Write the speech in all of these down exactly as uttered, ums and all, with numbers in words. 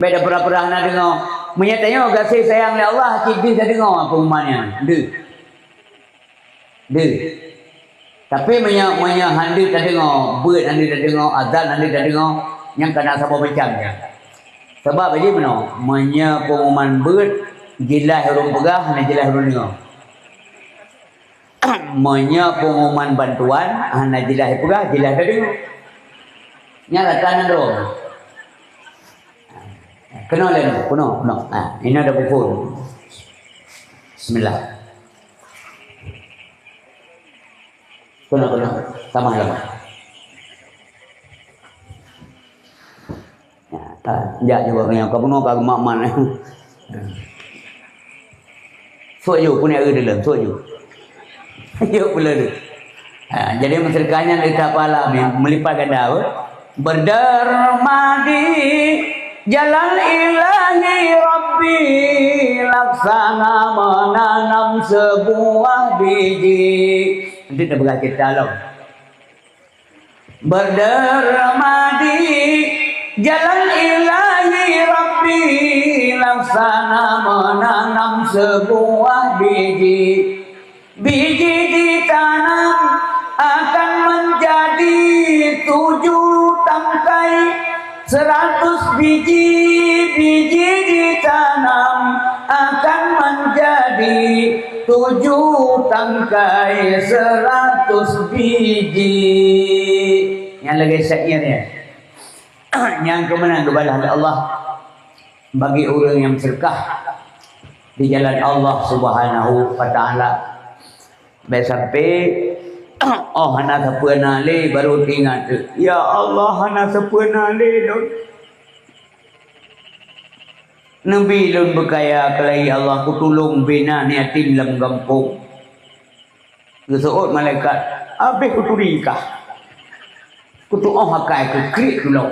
Bék tapeurah-peurah hana deungoe. Meunyoe tanyoe gaséh sayang lé Allah, cit deuh tadeungoe peungumuman nyan. Deuh. Deuh. Tapi meunyoe, meunyoe han deuh tadeungoe, beuet han deuh tadeungoe, azan han deuh tadeungoe, nyan kana saboh macam nyan. Sabab jih meunoe, meunyoe peungumuman beuet, jeulaih ureuëng peugah, hana jeulaih ureuëng deungoe. Meunyoe peungumuman bantuan, hana jeulaih peugah, jeulaih tadeungoe. Nyan rata nyan droe. Keunoe lé nyoe, keunoe, keunoe. Ha, inoe ada buku. Bismillah. Keunoe, keunoe. Tamah lama. Ha, jak juga nyoe, ka bunoe ka geumat-mat. Sôk yue, peue nyang eu dilèe, sôk yue. Yue peuleueh. Ha, jadi meuseudeukah nyan leuta pahala meulipat ganda, apa? Berderma di jalan ilahi Rabbi, laksana menanam sebuah biji. Nanti tapeugah cerita lom. Berderma di jalan ilahi Rabbi, laksana menanam sebuah biji. Biji ditanam akan menjadi tujuh tangkai, seratus biji, biji ditanam akan menjadi tujuh tangkai, seratus biji. Nyang lagèe syair nyan. Nyang keumeunang geubalah lé Allah bagi ureuëng nyang seudeukah di jalan Allah Subhanahu wa Ta'ala. Bèk sampai, oh, hana sapeue na lé, baru teuingat, "Ya Allah, hana sapeue na lé lôn. Neubi lôn beukaya keulai, ya Allah, kutulông bina yatim lam gampông." Geuseuôt malaikat, "Abéh kuturi kah? Kutu'oh akai keu kriet tulông."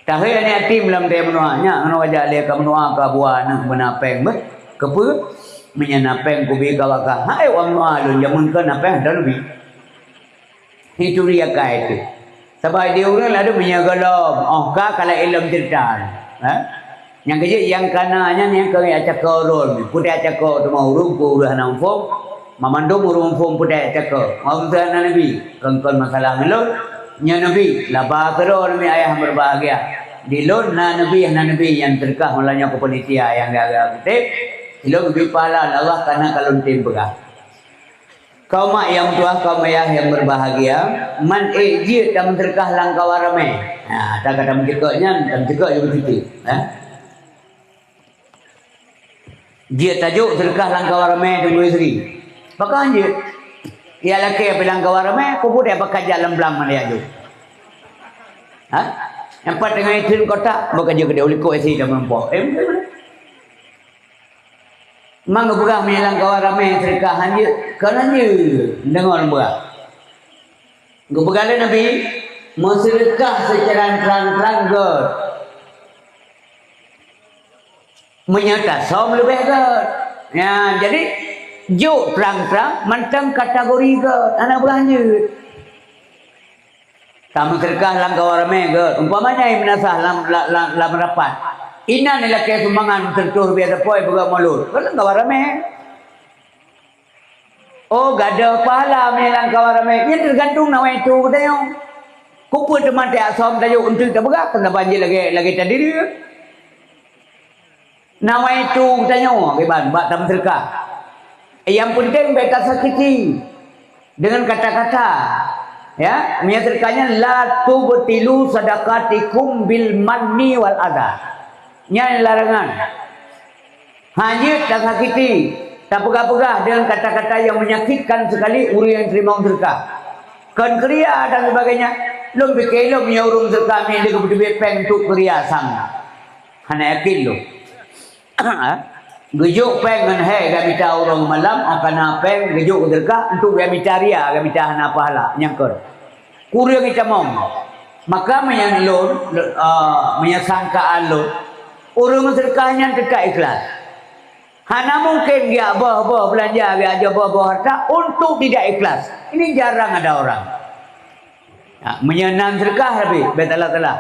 Tahe aneuk yatim lam dayah meunoe, nyak ngon raja lé ka meunoe ka buah aneuk beuna péng beuh. Keupeue? Meunyoe na péng kubi ka bak kah. Hai, wang meunoe lôn jameun keu na péng, hana neubi. Ituri akai teuh. Sabab di ureuëng ladôm meunyoe gohlom, oh ka, ka laén lom ceurita. Ha? Nyang keujeuet nyang kana nyan nyang keu jak cako droe. Peue jak cako teuma ureuëng, peue ureuëng hana muphom. Mamandum ureuëng muphom peue jak cako. Ngon ureuëng hana neubi. Kon-kon masalah ngon lôn. Nyoe neubi, laba keudroe neubi ayah berbahagia. Di lôn na neubi, hana neubi nyang teuka, meulanyoe keu panitia nyang gaga kutéb. Di lôn neubi pahala lé Allah kana ka lôn tem peugah. Kaum mak nyang meutuwah, kaum ayah nyang berbahagia, man ék jeuet tameuseudeukah lam kawan ramé. Nah, ata ka tameuceukeut nyan, tameuceukeut juga situ. Ha? Jeuet tajok seudeukah lam kawan ramé teungku isteri. Pakon jeuet? Ya lakée pih lam kawan ramé, peue-peue deh pakat jak lam blang mandeh jok. Ha? Nyang pat teungoh itheun kotak, beu ka jeuet keudeh u likot isi dan meurumpok. Eh, beutôi, beutôi. Mang geupeugah meunyoe lam kawan ramé seudeukah han jeuet, kon han jeuet, deungon beurah. Geupeugah lé Nabi, meuseudeukah seucara trang-trang gét. Meunyoe tasöm leubeh gét. Nyan, jadi, jok trang-trang mantong kategori gét, hana beurah han jeuet. Tameuseudeukah lam kawan ramé gét. Umpama nyan meunasah lam, lam, lam, lam rapat. Inan ilakée sumbangan seureutôh ribée sapoe beugét mulod. Kan lam kawan ramé. Oh, gadôh pahala meunyoe lam kawan ramé. Nyan teugantung nawaitu geutanyoe. Keupeue teuma tajak söm tajok eunteuk tapeugah, kon saban jih lagée, lagée tadiri. Nawaitu geutanyoe kiban bak tameuseudeukah. Nyang peunteng bék tasakiti deungon kata-kata. Ya, meunyoe seudeukah nyan, "La tubtilu sadaqatikum bil manni wal adha." Nyan larangan. Han jeuet tasakiti, tapeugah-peugah deungon kata-kata nyang menyakitkan sekali ureuëng nyang teurimong seudeukah. Kon keuria dan sebagainya. Lôn pike lom nyoe ureuëng seudeukah milék geupeuteubiet péng untuk keuria sang. Hana yakin lôn. Geujok péng ngon hai geumita ureuëng malam, oh kana péng geujok seudeukah untuk geumita ria, geumita hana pahala, nyang kon. Kureueng itamong. Maka meunyoe lôn, lôn, ah, meunyoe sangkaan lôn, ureuëng meuseudeukah nyan teuka ikhlas. Hana mungken geujak boh-boh beulanja, geujak boh-boh harta untuk tidak ikhlas. Ini jarang ada orang. Ha, meunyoe nan seudeukah, tapi bék salah-salah.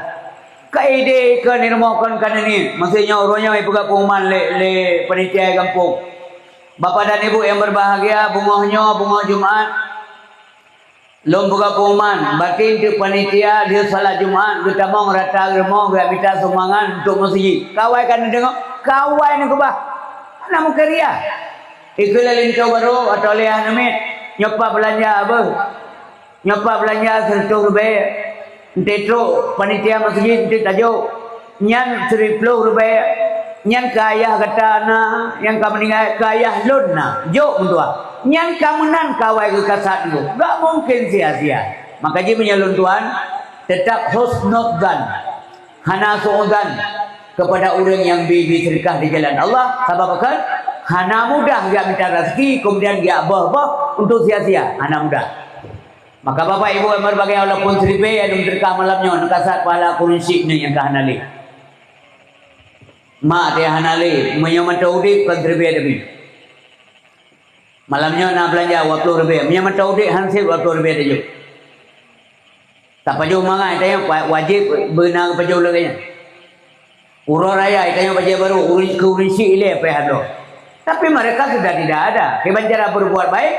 Ka idéh kon di rumoh kon ka neuniet, maksud nyoe uroe nyoe ipeugah pengumuman lé, lé panitia gampông. Bapak dan Ibu yang berbahagia, beungoh nyoe, beungoh Jumat, lôn peugah pengumuman, batin teuk panitia di salat Jumat geutamong rata rumoh geujak mita sumbangan untuk meuseujid. Kawai ka neudeungoe, kawai neukeubah. Hana mungken riya. Ikheun lé linto barô atau lé hana miet, nyoe pat beulanja beuh. Nyoe pat beulanja sireutoh ribèe, eunteuk trok panitia meuseujid eunteuk tajok. Nyan siriploh ribèe, nyan keu ayah gata na nyang ka meuninggai, keu ayah lôn na, jok meutuah. Nyan ka meunan kawai geuh kasat geuh, gak mungken sia-sia. Maka jih meunyoe lôn tuan, teutap husnuzan, hana su'uzan kepada ureueng nyang bi-bi seudeukah di jalan Allah, sabab kan hana mudah geujak mita raseuki, keumudian geujak boh-boh untuk sia-sia, hana mudah. Maka Bapak Ibu yang berbahagia, walaupun siribèe nyang lôn seudeukah malam nyoe, neukasat pahala kureueng syik nyoe nyang ka hana lé. Mak teuh hana lé, meunyoe mantong udép kon siribèe teuh. Malam nyoe na beulanja dua ploh ribèe, meunyoe mantong udép han sép dua ploh ribèe teuh jok. Tapajoh mangat tanyoe wa-, wajéb beuna geupajoh lagèe nyan. Uroe raya tanyoe bajèe barô, ureueng keu ureueng syik ilèe payah bloe. Tapi mereka sudah tidak ada. Kiban cara berbuat baik,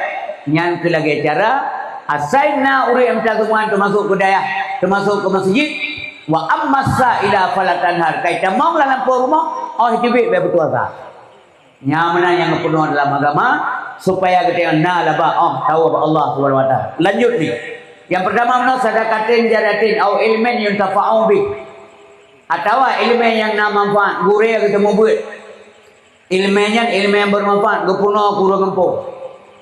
nyan keu lagèe cara asai na ureueng nyang mita sumbangan teumasok keu dayah, teumasok keu meuseujid, wa ammas sa'ila fala tanhar. Kai tamong lam lampôh rumoh, oh teubiet bèk peutuasa. Nyan meunan nyang geupeurunoe dalam agama, supaya geutanyoe na laba, oh, tahu bak Allah Subhanahu wa Taala. Lanjut ni. Yang pertama meunan sadaqatin jariyatin au ilmin yuntafa'u bih. Atawa ileumèe nyang na manfaat, gurèe geuteumeubeuet. Ileumèe nyan ileumèe nyang bermanfaat, geupeurunoe keu ureueng gampông.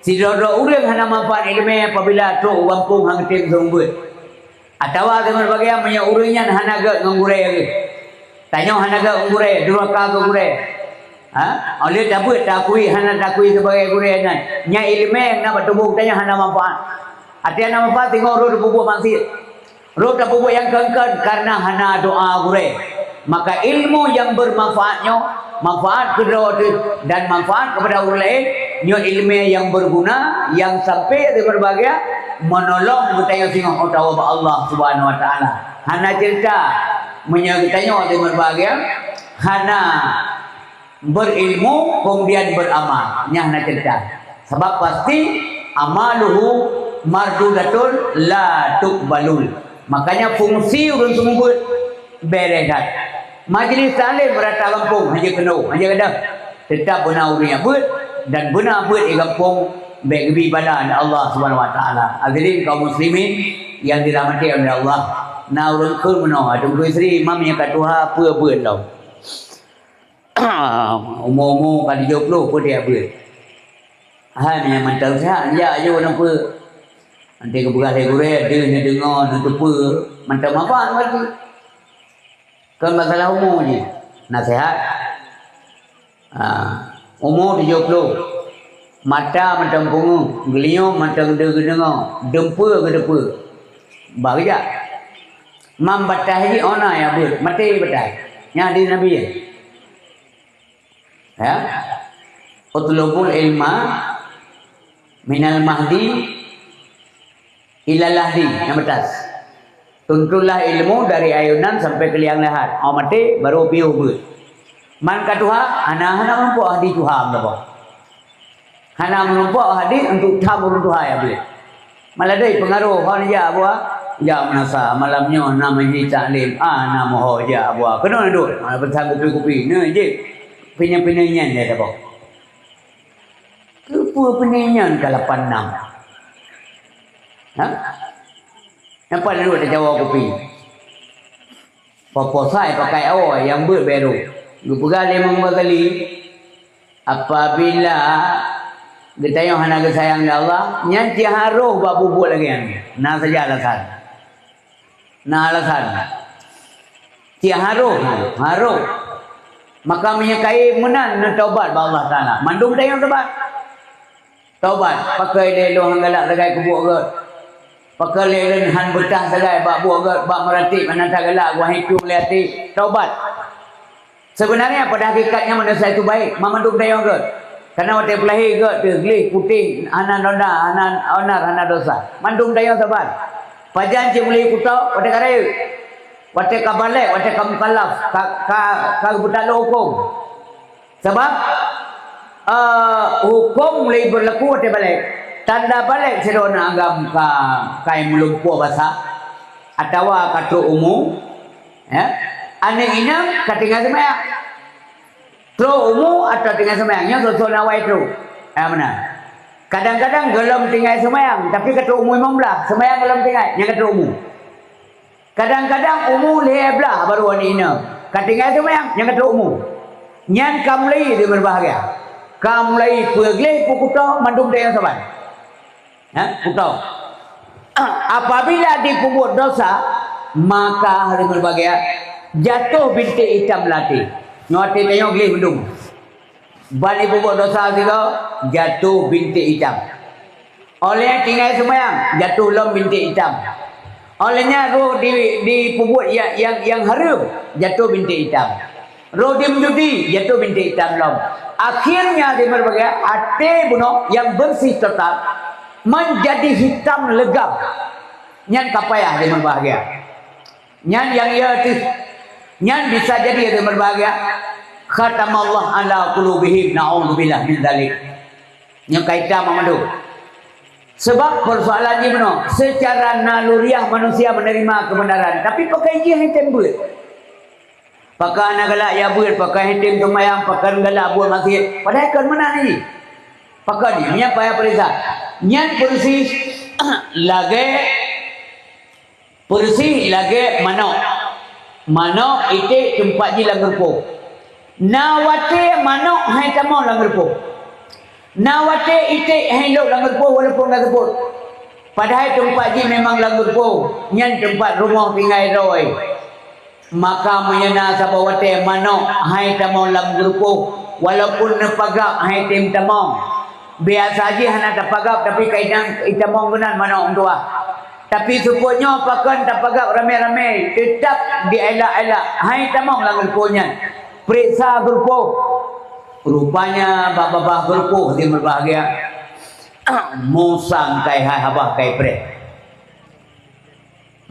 Sidroe-droe ureueng hana manfaat ileumèe apabila trok u gampông han geutem seumeubeuet. Atawa teuma bagi meunyoe ureueng nyan hana gèt ngon gurèe geuh. Tanyoe hana gèt ngon gurèe, durhaka keu gurèe. Ha? Oleh tabeuet takui hana takui sibagai gurèe nyan. Nyan ileumèe nyang na bak tuboh tanyoe hana manfaat. Até hana manfaat singoh rhot peubuet maksiat. Rhot tapeubuet nyang kon-kon karena hana doa gurèe. Maka ilmu nyang bermanfaat nyoe, manfaat keu droe teuh dan manfaat kepada ureueng laén, nyoe ileumèe nyang berguna, nyang sampai di berbahagia, menolong geutanyoe singoh utawa bak Allah Subhanahu wa Taala. Hana cerita, meunyoe geutanyoe di berbahagia, hana berilmu kemudian beramal. Nyan hana cerita. Sabab pasti amaluhu mardudatun la tuqbalul. Makanya fungsi ureueng seumeubeuet bèrèh that. Majlis taklim rata gampông hana keunoe, hana gadoh. Teutap beuna ureueng nyang beuet dan beuna beuet di gampông bèk geubi bala lé Allah Subhanahu wa Taala. Hadirin kaum muslimin yang dirahmati oleh Allah. Na ureueng kheun meunoe, Teungku Isri, imam nyang ka tuha peue beuet lom. Umu-umu ka tujoh ploh peuet dia beuet. Hai meunyo mantong seuhat, jak aju neupeu. Nanti geupeugah lé gurèe, deuh neudeungoe, neuteupeue, mantong manfaat berarti. Kon masalah umu jih, naseuhat. Ha, umu tujoh ploh. Mata mantong pungoh, geulinyueng mantong deuh geudeungoe, dumpeue geuteupeue. Bah geujak. Mam bataih jih ona nyang beuet, maté bataih. Nyan hadih Nabi. Ya. Utlubul ilma minal mahdi ilal lahdi, nyang beutas. Tuntutlah ilmu dari ayunan sampai ke liang lahat. Oh maté baru piôh beuet. Man ka tuha, hana hana meurumpok hadih tuha meurumpok. Hana meurumpok hadih untuk tham ureueng tuha nyang beuet. Malah deh pengaruh hon jak buah, jak meunasah malam nyoe na majlis taklim, ah na moho jak buah. Keunoe duek, ah, pesan kupi-kupi. Neu jih. Pinya-pinya nyan dia tabok. Keupeue peuninyan ka lapan nam? Ha? Napa lalu ada jawa kupi? Popo sai pakai awai nyang beuet beru. Geupeugah lé Imam Ghazali, apabila geutanyoe hana geusayang lé Allah, nyan cit harôh bak bubuet lagèe nyan. Na saja alasan. Na alasan. Cit harôh, harôh. Maka meunyoe kayém meunan neutobat bak Allah Taala. Mandum tanyoe tobat. Tobat, pakon lé lôn han galak sagai keu buet gèt. Pakon lé lôn han beutah sagai bak buet gèt, bak meuratéb hana that galak, geuhai tueng lé até. Tobat. Sebenarnya pada hakikatnya manusia itu baik, mandum tanyoe gèt. Karena watèe peulahé gèt teuh gleh, putéh, hana noda, hana onar, hana dosa. Mandum tanyoe saban. Pajan cit meulahé kuto, watèe ka rayeuk. Watée ka balek, watée ka mukallaf, ka, ka, ka geupeutalok huköm. Sabab, eh, huköm lé beurlaku watée balek. Tanda balek sidroe aneuëk agam ka, ka meulumpoe basa, atawa ka trok umu, ya. Aneuëk inong ka tinggai seumayang. Trok umu atawa tinggai seumayang, nyoe soe-soe awai trok. Ya, meunan. Kadang-kadang gohlom tinggai seumayang, tapi ka trok umu limong blaih, seumayang gohlom tinggai, nyan ka trok umu. Kadang-kadang umu lhée blaih baru aneuëk inong, ka tinggai seumayang, nyan ka trok umu. Nyan ka mulai, hadirin berbahagia. Ka mulai peue gleh, peue kuto, mandum teuingat saban. Ha? Kuto. Apabila dipeubuet dosa, maka, hadirin berbahagia, jatuh bintik itam lam até. Nyoe até tanyoe gleh mandum. Ban dipeubuet dosa sigoe, jatuh bintik itam. Óh lheueh nyan tinggai seumayang, jatuh lom bintik itam. Óh lheueh nyan roh di, dipeubuet nyang, nyang, nyang hareuem, jatuh bintik itam. Roh di meujudi, jatuh bintik itam lom. Akhirnya, hadirin berbahagia, até bunoe nyang bersih total menjadi hitam legam. Nyan ka payah, hadirin berbahagia. Nyan nyang iya teuh. Nyan bisa jadi, hadirin berbahagia, khatamallahu ala qulubihim, naudzubillah min dzalik. Nyan ka itam mandum. Sebab persoalan jih bunoe, secara naluriah manusia menerima kebenaran, tapi pakon jih han tem beuet. Pakon hana galak jak beuet, pakon han tem seumayang, pakon galak buet maksiet, padahai kon meunan jih. Pakon jih, nyan payah peuriksa. Nyan peureusih lagée Peureusih lagée manök. Manök iték teumpat jih lam geureupoh. Na watée manök han tamong lam geureupoh. Na watée iték han lhok lam geureupoh walaupun ka seupôt. Padahai teumpat jih memang lam geureupoh, nyan teumpat rumoh tinggai droe. Maka meunyoe na saboh watée manök han tamong lam geureupoh, walaupun neupagab han tem tamong. Biasa jih hana tapagab, tapi kadang itamong keunan manök meutuwah. Tapi seupôt nyoe pakon tapagab ramé-ramé, teutab dielak-elak, han tamong lam geureupoh nyan. Peuriksa geureupoh. Rupanya bak babah geureupoh, hadirin berbahagia, musang kai hai haba kai preh.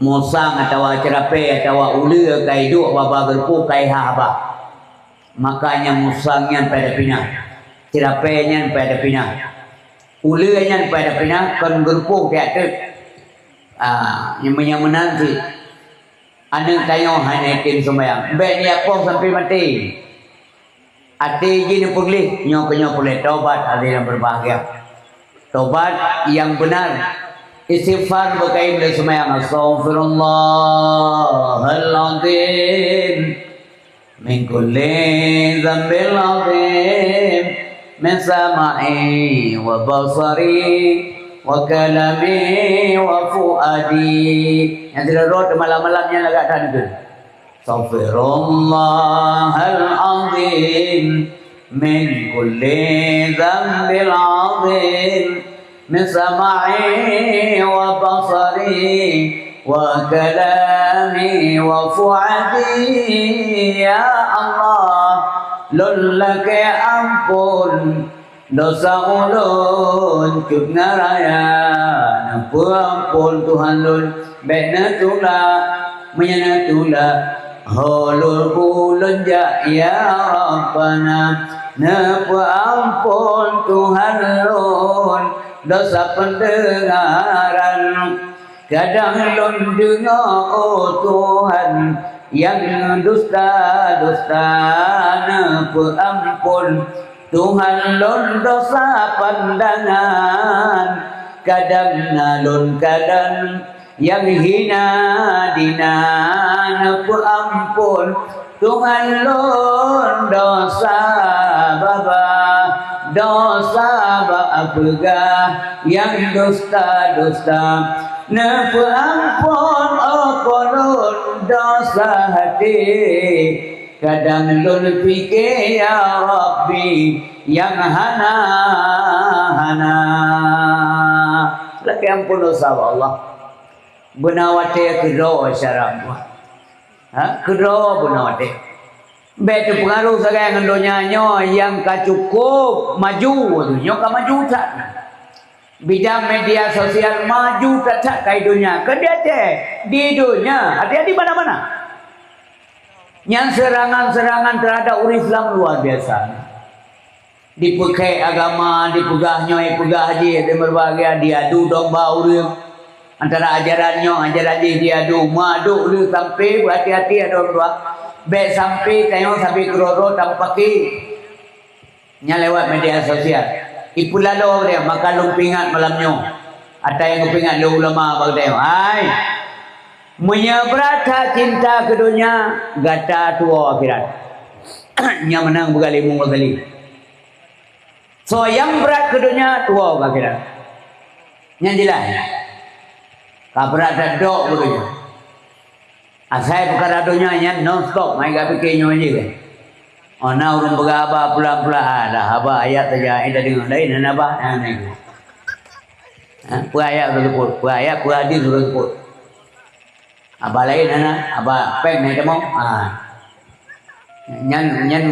Musang atawa ceurapée atawa uleue kai duek babah geureupoh kai hai haba. Maka nyang musang nyan payah tapinah. Ceurapée nyan payah tapinah. Uleue nyan payah tapinah, kon geureupoh tiak teuk. Ah, nyang meunan cit. Aneuëk tanyoe hana tem seumayang. Bék niat poh sampoe maté. Até jih neupeugleh, nyoe keuh nyoe peureulée tobat, hadirin berbahagia. Tobat nyang beuna. Istighfar beukaém lé seumayang, Astaghfirullahal azim min kulli dzambil azim, min sam'i wa basari wa kalami wa fuadi. Nyang sidroe-droe malam-malam nyan lagak that neukheun. Astaghfirullahal azim min kulli dzambil azim, min sam'i wa basari wa kalami wa fuadi. Ya Allah, lôn lakée amphon desya ulôn cut ngon raya, neupeuamphon Tuhan lôn, bék neutulak. Meunyoe neutulak, ho lôn bu lôn jak, ya Rabbana, neupeuamphon Tuhan lôn desya peundeungaran. Kadang lôn deungoe, oh Tuhan, nyang dusta-dusta, neupeuamphon Tuhan lôn desya pandangan. Kadang na lôn kalon nyang hina dina, neupeuamphon Tuhan lôn desya babah, desya bak peugah nyang dusta-dusta. Neupeuamphon, oh Po lôn, desya até. Kadang lôn pike, ya Rabbi, nyang hana-hana. Lakée amphon desya bak Allah. Beuna watée keudroe syara buet. Ha, keudroe beuna watée. Bék teupeungaruh sagai ngon donya nyoe nyang ka cukup maju, nyoe ka maju that. Bidang media sosial maju that-that kai donya. Keu di Aceh, di donya, artinya di mana-mana. Nyan seurangan-seurangan teuhadap ureuëng Islam luar biasa. Dipeukhek agama, dipeugah nyoe, dipeugah jih, di berbagai, diadu domba ureuëng. Antara ajaran nyoe, ajaran jih diadu, meuadu ureuëng sampai beuhati-hati adoe dua. Bék sampai tanyoe sabe keudroe-droe tamupaké. Nyan lewat media sosial. Ipeulaloe dia, maka lôn peuingat malam nyoe. Ata nyang geupeuingat lé ulama bak tanyoe. Hai, meunyoe brat that cinta keu donya, gata tuwoe akhirat. Nyan meunan beugalih mungkal kali. Soe nyang brat keu donya, tuwoe keu akhirat. Nyan jeulaih. Ka brat that dok keu donya. Asai peukara donya nyan non stop, mai gak pike nyoe jih. Oh, na ureuëng peugah haba pulan-pulan, ah, dah haba ayat saja, eh, dah dengar lain, hana haba, ha, na itu. Ha, peue ayat ureuëng teupot, peue ayat, peue hadis ureuëng teupot. Haba lain hana, haba péng na teumo. Ha. Nyan, nyan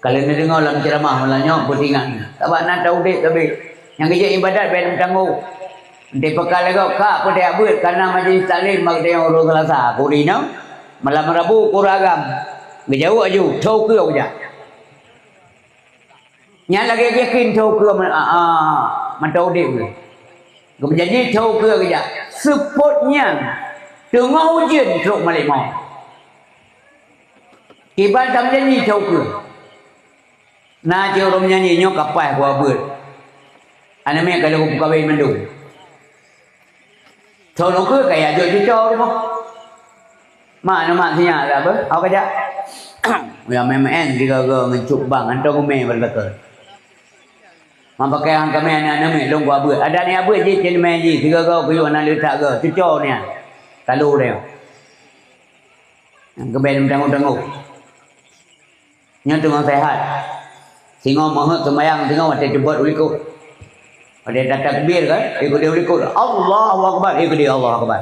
Ka lheueh neudeungoe lam ceuramah malam nyoe, beutingat. Sabab na taudeb sabe. Nyang geujak ibadat bèk neutanggong. Di peukara lagèe ka peudeh abeuet, ka na majelis taklim bak geutanyoe uroe Seulasa, kuri nyoe. Malam Rabu, kura agam. Geujaweueb aju, tho keue kujak. Nyan lagèe yakin tho keue ma-, a, a, mata udeb keu. Geumeujanji tho keue geujak. Seupôt nyan, teungoh ujeuen trok malèk mawöt. Kiban tameujanji tho keue. Na cit ureueng meunyanyi nyoe ka paih kuabeuet. Aneuk miet ka lheueh kupeukawen mandum. Tho lôn keue kaya jok cuco rumoh. Mak, aneuk mak sinyak tak apa? Awak kajak. Ya, main-main tiga-tiga ngon cut bang, hantom gumé bak takheun. Mak pakai hang kamé aneuk-aneuk miet lôn kuabeuet. Adak ni abeuet jih cit mé jih, tiga-tiga kuyuek aneuk leutak ke, cuco ni. Lalu dia. Nyang keuben tanggong-tanggong. Nyoe teungoh sehat. Singoh meuheuet seumayang, singoh watèe teubot u likot. Watèe tatakbir kan, ikut dia u likot. Allahu Akbar, ikut dia Allahu Akbar.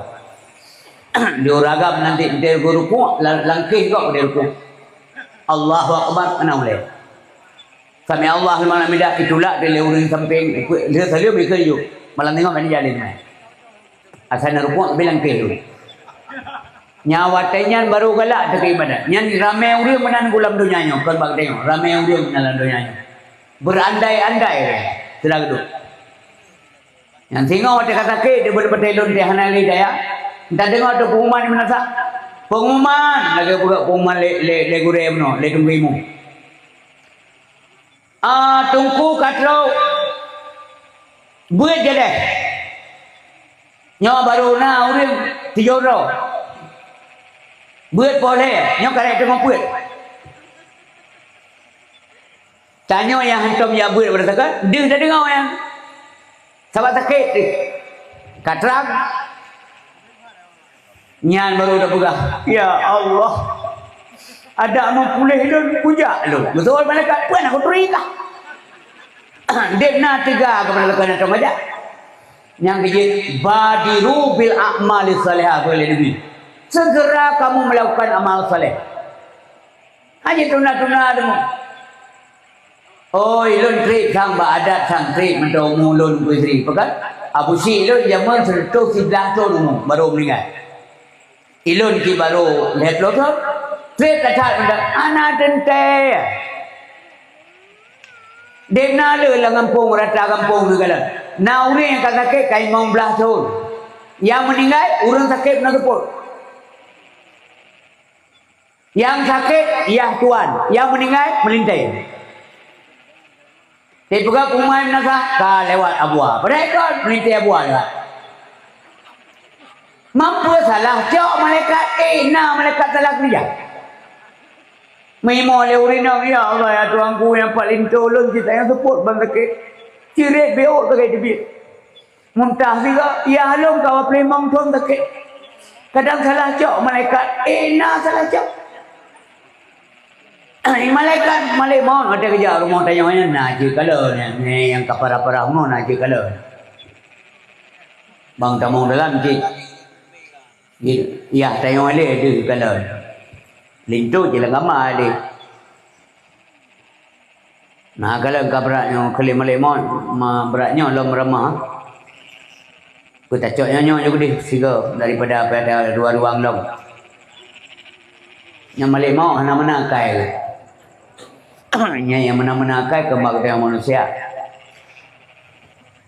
Di uragam nanti, nanti rukuk, la-, langkeh kok dia rukuk. Allahu Akbar, kena ulèe. Sami Allah liman hamidah, itulak di lé ureueng sampéng, ikut, lheueh saleuem ikut yuk. Malam tengok kan jalan mai. Asai na rukuk, bilang keu lôn. Nyan watèe nyan barô galak teuka ibadat. Nyan ramé ureueng meunan lam donya nyoe, kon bak tanyoe. Ramé ureueng meunan lam donya nyoe. Beurandai-andai, sira geuduek. Nyan singoh watèe ka sakét, di beureupeuté lôn teuh hana lé daya. Entat deungoe teuh pengumuman di meunasah. Pengumuman, lagèe peugah pengumuman lé, lé, lé gurèe bunoe, lé teungku imum. Ah, teungku ka trok beuet jadeh. Nyoe barô na ureueng tujôh droe. Beuet poh lhèe, nyoe ka rhot teungoh peuet. Tanyoe nyang hantom jak beuet bak takheun, deuh tadeungoe nyan. Sabab sakét deuh. Ka trang. Nyan barô tapeugah, "Ya Allah, adak meupuléh lôn, kujak lôn." Geuseuôt malaikat, "Peue na kuturi kah?" Deb na teuga keupada lakoe nyan teuma jak. Nyang keujeuet, "Badiru bil a'mali shalihah," kheun lé Nabi. Segera kamu melakukan amal saleh. Hana tunda-tunda teuma. Oi, lôn trép sang bak adat sang trép mantong umu lôn Teungku Yusri. Peugah, Abu Syik lôn jameun seureutôh siblaih thôn umu, barô meuninggai. Ilôn cit barô lhèe ploh thôn. Trép that-that mantong, hana teuntèe. Deb na le lam gampông, rata gampông sigohlom. Na ureueng nyang ka sakét ka limong blaih thôn. Nyang meuninggai, ureueng sakét meunan seupôt. Nyang sakét, yah tuan. Nyang meuninggai, meulintèe. Dipeugah pengumuman meunasah, ka lewat Abua. Padahai kon, meulintèe Abua lewat. Mampu salah cok malaikat, eh, na malaikat salah keureuja. Meuhimoe lé ureueng inong, "Ya Allah, ya Tuhanku, nyang pat linto lôn, cit nyang seupôt ban sakét. Cirét beuôt sakét teubiet." Muntah sigoe, ya lôn kawa peulimong thôn sakét. Kadang salah cok malaikat, eh, na salah cok. Malaikat malèe mawöt watèe geujak rumoh tanyoe nyan, na jeuet kalon, nyang, nyang ka parah-parah unoe na jeuet kalon. Bang tamong dalam cit. Yah tanyoe lé deuh kalon. Linto cit lam kama deh. Na kalon ka brat nyoe keu lé malèe mawöt, ma brat nyoe lom ramah. Peutacok nyoe nyoe jih keudeh sigoe daripada pada dua ruang lom. Nyang malée mawöt hana meunan akai. Nyan nyang meunan-meunan akai keu mak geutanyoe manusia.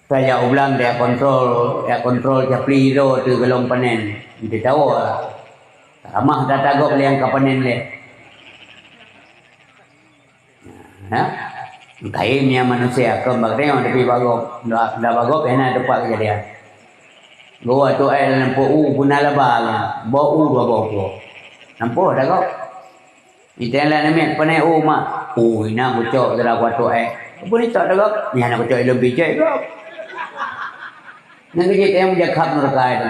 Tajak u blang, tajak kontrol, tajak kontrol capli droe teuh gohlom panen. Teuh tawoe. Ramah that-that gob lé nyang ka panen lé. Ha? Kayém nyan manusia, kon bak tanyoe tapi bak gob. Dak, dak bak gob, hana teumpat keujadian. Geuwoe atoe ék lam lampôh u, beuna laba nyan. Boh u dua boh po. Lampôh dak gob. Itén lam namiet, "Pané u, mak?" "U, inan kucok, sira ku atoe ék." "Peue nicok dak gob?" "Nyan na kucok ilôn picék gob." Nyan keuh jeuet nyang meujakhab nuraka itu.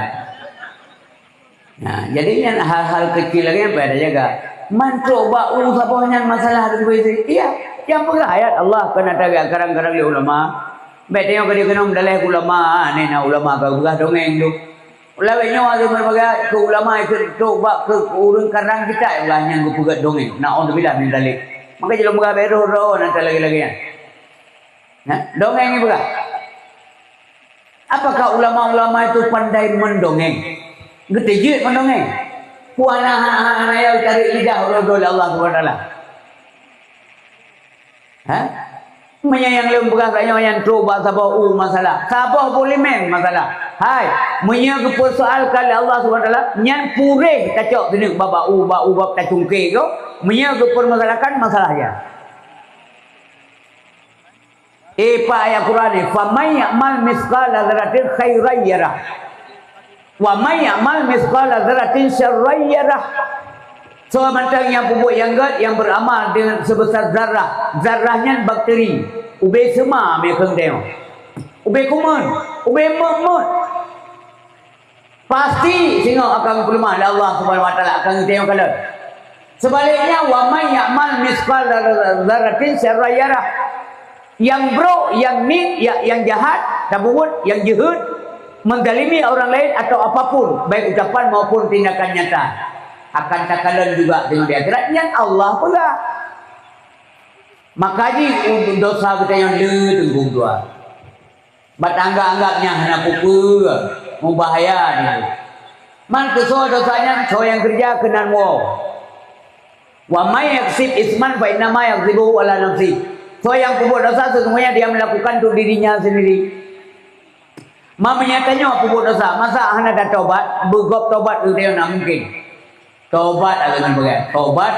Nah, jadi nyan hal-hal kecil lagée nyan payah tajaga. Man trok bak u saboh nyan masalah teungku isteri. Iya, nyang peugah ayat Allah keunan tabiet karang-karang lé ulama. Bék tanyoe keudeh keunoe meudaleh keu ulama, ah, nyan na ulama ka peugah dongeng tu. Lawét nyoe ada meubagah keu ulama ikeu trok bak keu ureuëng karang kitab peugah nyan geupeugah dongeng. Naudzubillah min dzalik. Maka jih lôn peugah bék roh-roh nan lagée-lagée nyan. Nah, dongeng ni peugah. Apakah ulama-ulama itu pandai mendongeng? Geuteujeuet mendongeng. Puana hana-hana ya tarik lidah uroe-uroe lé Allah Subhanahu Wa Taala. Ha? Meunyoe nyang lôn peugah tanyoe nyan trok bak saboh u masalah, saboh buleuen masalah. Hai, meunyoe geupeusoalkan lé Allah Subhanahu Wa Taala, nyan puréh tacok keuneuk bak u, bak u bab tacungke ko. Meunyoe geupeurmasalahkan masalah nyan. Eh, pa ayat Quran ni, "Faman ya'mal mithqala dzarratin khairan yarah, wa man ya'mal mithqala dzarratin syarran yarah." Soe mantong nyang peubuet nyang gét, nyang beuramal dengan sebesar zarah, zarah nyan bakteri, ubé seuma meukeung tanyoe, ubé kumeun, ubé mot-mot. Pasti singoh akan geupeuleumah lé Allah Subhanahu Wa Taala, akan geutanyong kalon. Sebaliknya, "Wa man ya'mal mithqala dzarratin syarran yarah." Nyang brok, nyang niet, nyang, nyang jahat, tapeubuet, nyang jeuhet, menzalimi orang lain atau apapun, baik ucapan maupun tindakan nyata, akan takalon juga singoh di akhirat, nyan Allah peugah. Maka jih dosa geutanyoe le teungku dua. Bak anggab-anggab nyan hana peue-peue, mubahaya nyan. Man keusoe dosa nyan, soe nyang keureuja keunan woe. "Wa may yaksib isman fa innama yaksibuhu ala nafsih." Soe nyang peubuet dosa, sesungguhnya dia melakukan untuk dirinya sendiri. Man meunyo tanyoe peubuet dosa, masa hana tatobat, beugob tobat geutanyoe na mungkin. Tobat lagée nyan peugah. Tobat,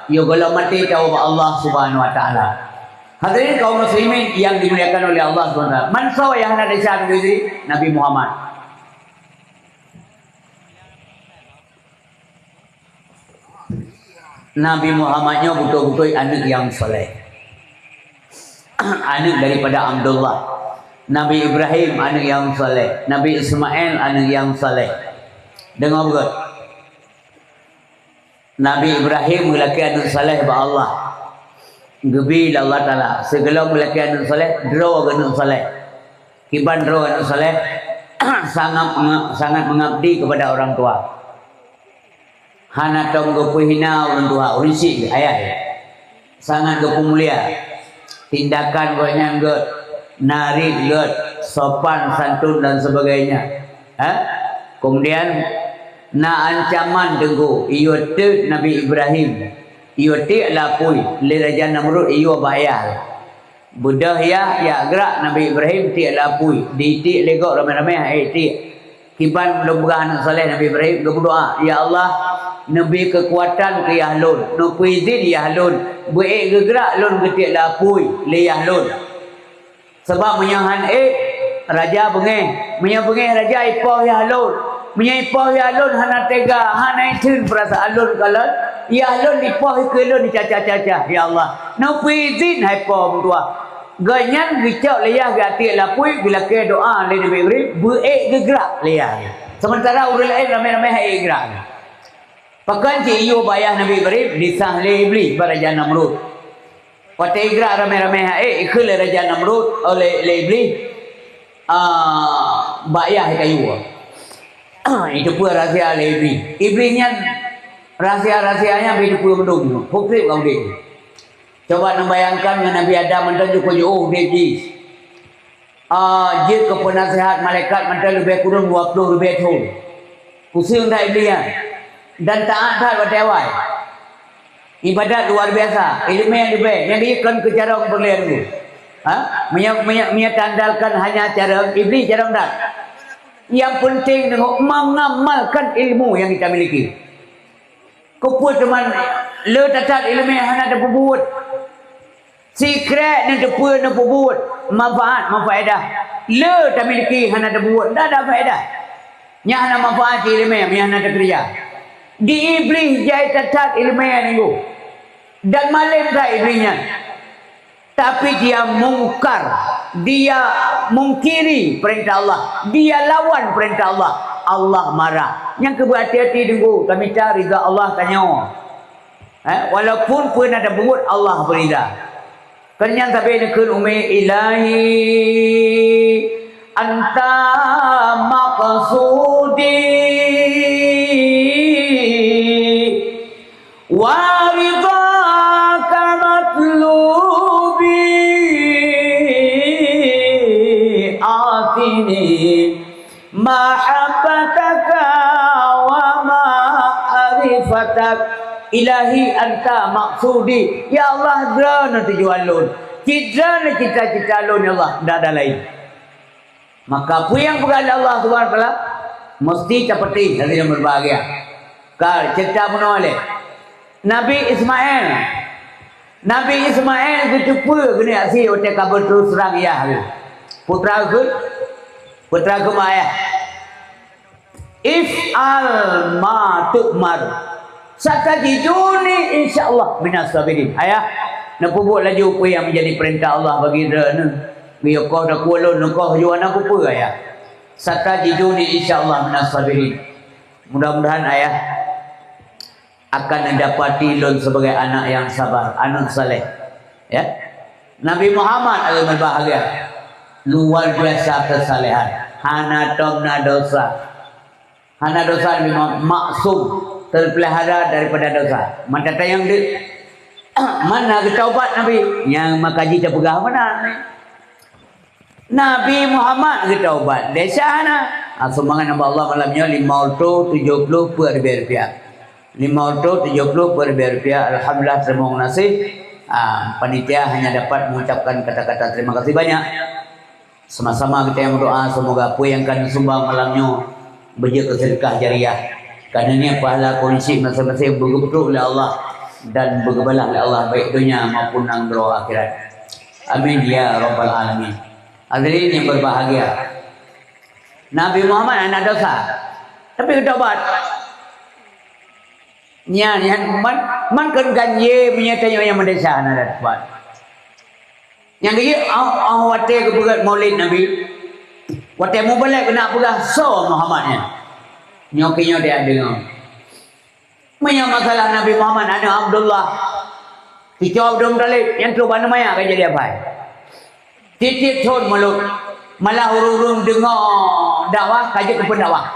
yoh gohlom maté tawoe bak Allah Subhanahu Wa Taala. Hadirin kaum muslimin yang dimuliakan oleh Allah Subhanahu Wa Taala. Man soe nyang hana desya Nabi, Nabi Muhammad. Nabi Muhammad nyoe beutôi-beutôi aneuëk nyang saleh. Aneuëk daripada Abdullah. Nabi Ibrahim aneuëk nyang saleh. Nabi Ismail aneuëk nyang saleh. Deungoe beugét. Nabi Ibrahim geulakée aneuëk saleh bak Allah. Geubi lé Allah Taala, sigohlom geulakée aneuëk saleh, droe geuh aneuëk saleh. Kiban droe aneuëk saleh, sangat menge-, sangat mengabdi kepada orang tua. Hana tom geupeuhina ulôn tuha, ureuëng syik geuh, ayah geuh. Sangat geupeumulia. Tindakan gobnyan gét, narit gét, sopan santun dan sebagainya. Ha? Kemudian, na ancaman teungku, iyue teuk Nabi Ibrahim, iyue tiek lapui lé Raja Namrud, iyue bak yah. Beudôh yah, jak grak Nabi Ibrahim tiek lapui, ditiek lé gob ramé-ramé, hai tiek. Kiban lôn peugah aneuëk saleh Nabi Ibrahim geumeudoá, "Ya Allah, neubi keukuatan keu yah lôn, neupeuidhin yah lôn, beuék geugrak lôn geutiek lapui lé yah lôn. Sabab meunyoe han ék, raja beungéh. Meunyoe beungéh raja ipoh yah lôn. Meunyoe ipoh yah lôn hana teuga, hana itheun peurasaan lôn kalon, yah lôn ipoh ikeue lôn icaca-caca. Ya Allah, neupeuidhin hai Po meutuah." Gobnyan geucok lé yah geuatiek lapui, geulakée doá lé Nabi Ibrahim, beuék geugrak lé yah. Seumeuntara ureuëng laén ramé-ramé han ék grak. Pakon cit iyue bak yah Nabi Ibrahim disah lé Iblih bak Raja Namrud. Watée igrak ramé-ramé han ék, ikheun lé Raja Namrud, oh, lé, lé Iblih, ah, bak yah kayue. Iteupeue rahsia lé Iblih. Iblih nyan rahsia-rahsia nyan beu iteupeue meudong, hukréb ka udeb. Coba neubayangkan ngon Nabi Adam mantong jukon jiôh udeb jih. Ah, jeuet keu peunasihat malaikat mantong leubeh kureueng dua ploh ribée thon. Puseueng that Iblih nyan, dan taát that watée awai. Ibadat luar biasa, ileumèe leubèh, nyang jih kon keu carông peureulèe nyoe. Ha? Meunyoe, meunyoe, meunyoe taandalkan hanya carông, Iblih carông that. Nyang peunteng deungoe mengamalkan ilmu nyang geutamiliki. Keupeue teuma le that-that ileumèe hana tapeubuet? Sikrek neuteupeue neupeubuet, manfaat, manfaedah. Le tamiliki hana tapeubuet, ndak ada faedah. Nyan hana manfaat cit ileumèe, nyan hana takeureuja. Di Iblih jai that-that ileumèe nyoe. Dan malem that Iblih nyan. Tapi dia mungkar, dia mungkiri perintah Allah, dia lawan perintah Allah. Allah marah. Nyang keuh beuhati-hati deungoe, tamita ridha Allah tanyoe. Eh, walaupun peue na tapeubuet, Allah beurida. Keu nyan sabe neukheun ummi, "Ilahi anta maqsudi, wa ridhaka matlubi, atini mahabbataka wa ma'rifatak. Ilahi anta maqsudi." Ya Allah, Droeneuh tujuan lôn. Cit Droeneuh cita-cita lôn, ya Allah, ndak ada laén. Maka peue nyang peugah lé Allah Subhanahu wa Taala, meusti tapatéh, hadirin berbahagia. Ka cerita bunoe lé. Nabi Ismail. Nabi Ismail geuteupeue geuneuk sie watèe ka beuteuseurang yah geuh. Putra geuh, putra geuh ma yah. "If'al ma tu'mar. Satajiduni insyaallah minas sabirin." Ayah, neupeubuet laju peue nyang menjadi perintah Allah bagi droeneuh. Geuyue koh takue lôn, neukoh ju hana kupeue, Ayah. "Satajiduni insyaallah minas sabirin." Mudah-mudahan, Ayah, akan neudapati lôn sebagai anak yang sabar, aneuk saleh. Ya. Nabi Muhammad, hadirin berbahagia, luar biasa kesalehan. Hana tom na dosa. Hana dosa Nabi Muhammad, maksum, terpelihara daripada dosa. Mata tayang deuek. Mana geutaubat Nabi? Nyang maka jih tapeugah meunan. Nabi Muhammad geutaubat, desya hana. Ah, sumbangan nibak Allah malam nyoe lima reutôh tujoh ploh peuet ribèe rupiah. Lima reutôh tujoh ploh peuet ribèe rupiah. Alhamdulillah, terima kasih. Ah, panitia hanya dapat mengucapkan kata-kata terima kasih banyak. Sama-sama kita yang berdoa, semoga apa yang kami sumbang malam nyoe beujeuet keu sedekah jariah. Karena nyan pahala keureunci masing-masing beugeutrok lé Allah dan beugeubalah lé Allah, baik donya maupun nanggroe akhirat. Amin ya rabbal alamin. Hadirin yang berbahagia, Nabi Muhammad hana dosa, tapi geutaubat. Nyan, nyan man, man kon ganjé meunyoe tanyoe nyang meudesya hana taubat. Nyang geuyue, oh, oh, watèe geupeugöt Maulid Nabi, watèe mubalek keuneuk peugah soe Muhammad nyan. Nyoe keuh nyoe dia deungoe. Meunyoe masalah Nabi Muhammad aneuk Abdullah, cucu Abdul Muthalib, nyan trok bak aneuk manyak ka jadi apai. Tiep-tiep thon mulod, malah ureueng-ureueng deungoe dakwah ka jeuet keu pendakwah.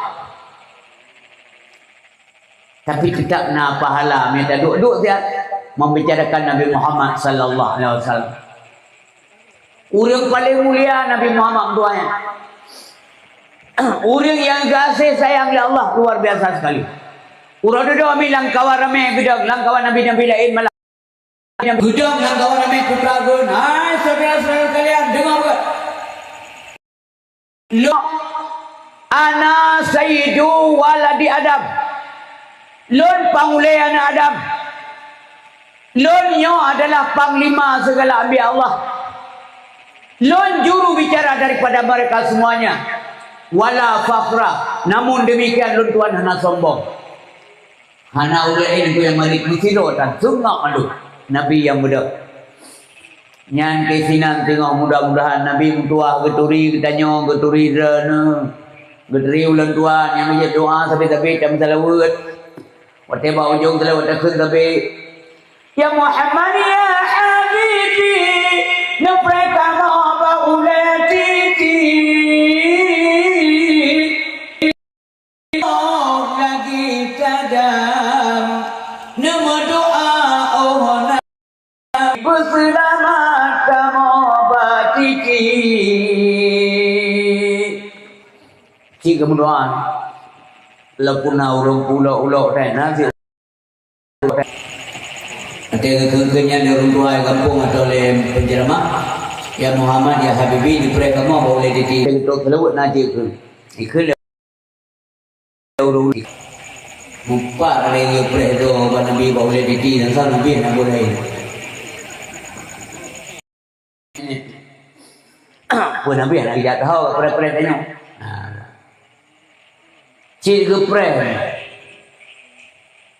Tapi teutap na pahala meunyoe taduek-duek siat membicarakan Nabi Muhammad sallallahu alaihi wasallam. Ureueng paleng mulia Nabi Muhammad meutuah nyan. Ureueng nyang geuaséh sayang lé Allah luar biasa sekali. Uroe dudoe mi lam kawan ramé geudong, lam kawan nabi-nabi laén malah. Geudong lam kawan ramé putra geuh, "Hai syedara-syedara sekalian, deungoe beuet! Lôn, ana sayyidu waladi Adam. Lôn pangulèe aneuk Adam. Lôn nyoe adalah panglima segala anbiya Allah. Lôn juru bicara daripada mereka semuanya. Wala fakhra, namun demikian lôn tuan hana sombong." Hana ureueng laén nyang marit meusidroe tan seungab mandum Nabi nyang beudôh. Nyan keuh sinan teungoh mudah-mudahan Nabi meutuah geuturi geutanyoe, geuturi droeneuh, geuturi ulôn tuan nyang meujeuet doa sabe-sabe tameusalaweuet. Watèe bak ujong salaweuet takheun sabe, "Ya Muhammad ya habibi, neupreh kamoe bak ulèe titi." Lagi tajam neumeudoa, oh Nabi, beuseulamat kamoe bak titi. Cit geumeudoa, lagèe na ureueng ulok-ulok teuh, na cit. Teuka keu nyan lé ureuëng tuha gampông atau lé penceramah, "Ya Muhammad, ya Habibi, neupreh kamoe bak ulée titi." Teuka seulaweuet na jeuet keu. Ikheun lé ureuëng. Mupat lé neupreh droe bak Nabi bak ulée titi, dan sa Nabi hana boleh. Peue Nabi hana geujak keuhai preh-preh tanyoe. Cit geupreh.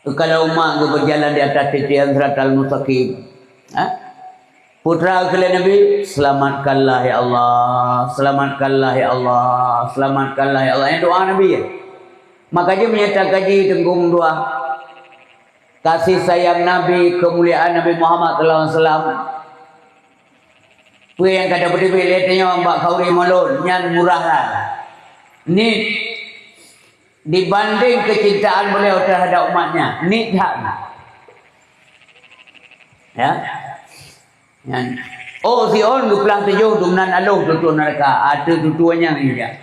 Kalau umat geuh berjalan di atas titian siratal mustaqim. Ha? Peue geukheun lé Nabi, "Selamatkanlah ya Allah, selamatkanlah ya Allah, selamatkanlah ya Allah." Nyan doa Nabi. Maka jih meunyo takaji teungku dua. Kasih sayang Nabi, kemuliaan Nabi Muhammad sallallahu alaihi wasallam. Peue nyang ka tapeuteubiet lé tanyoe bak khauri mulod nyan murah lah. Niet dibanding kecintaan beliau terhadap umatnya, niet that. Ya. Nyan. Oh, Sion geuplang tujoh dumnan aloh tutoe neuraka, ateueh tutoe nyang injak.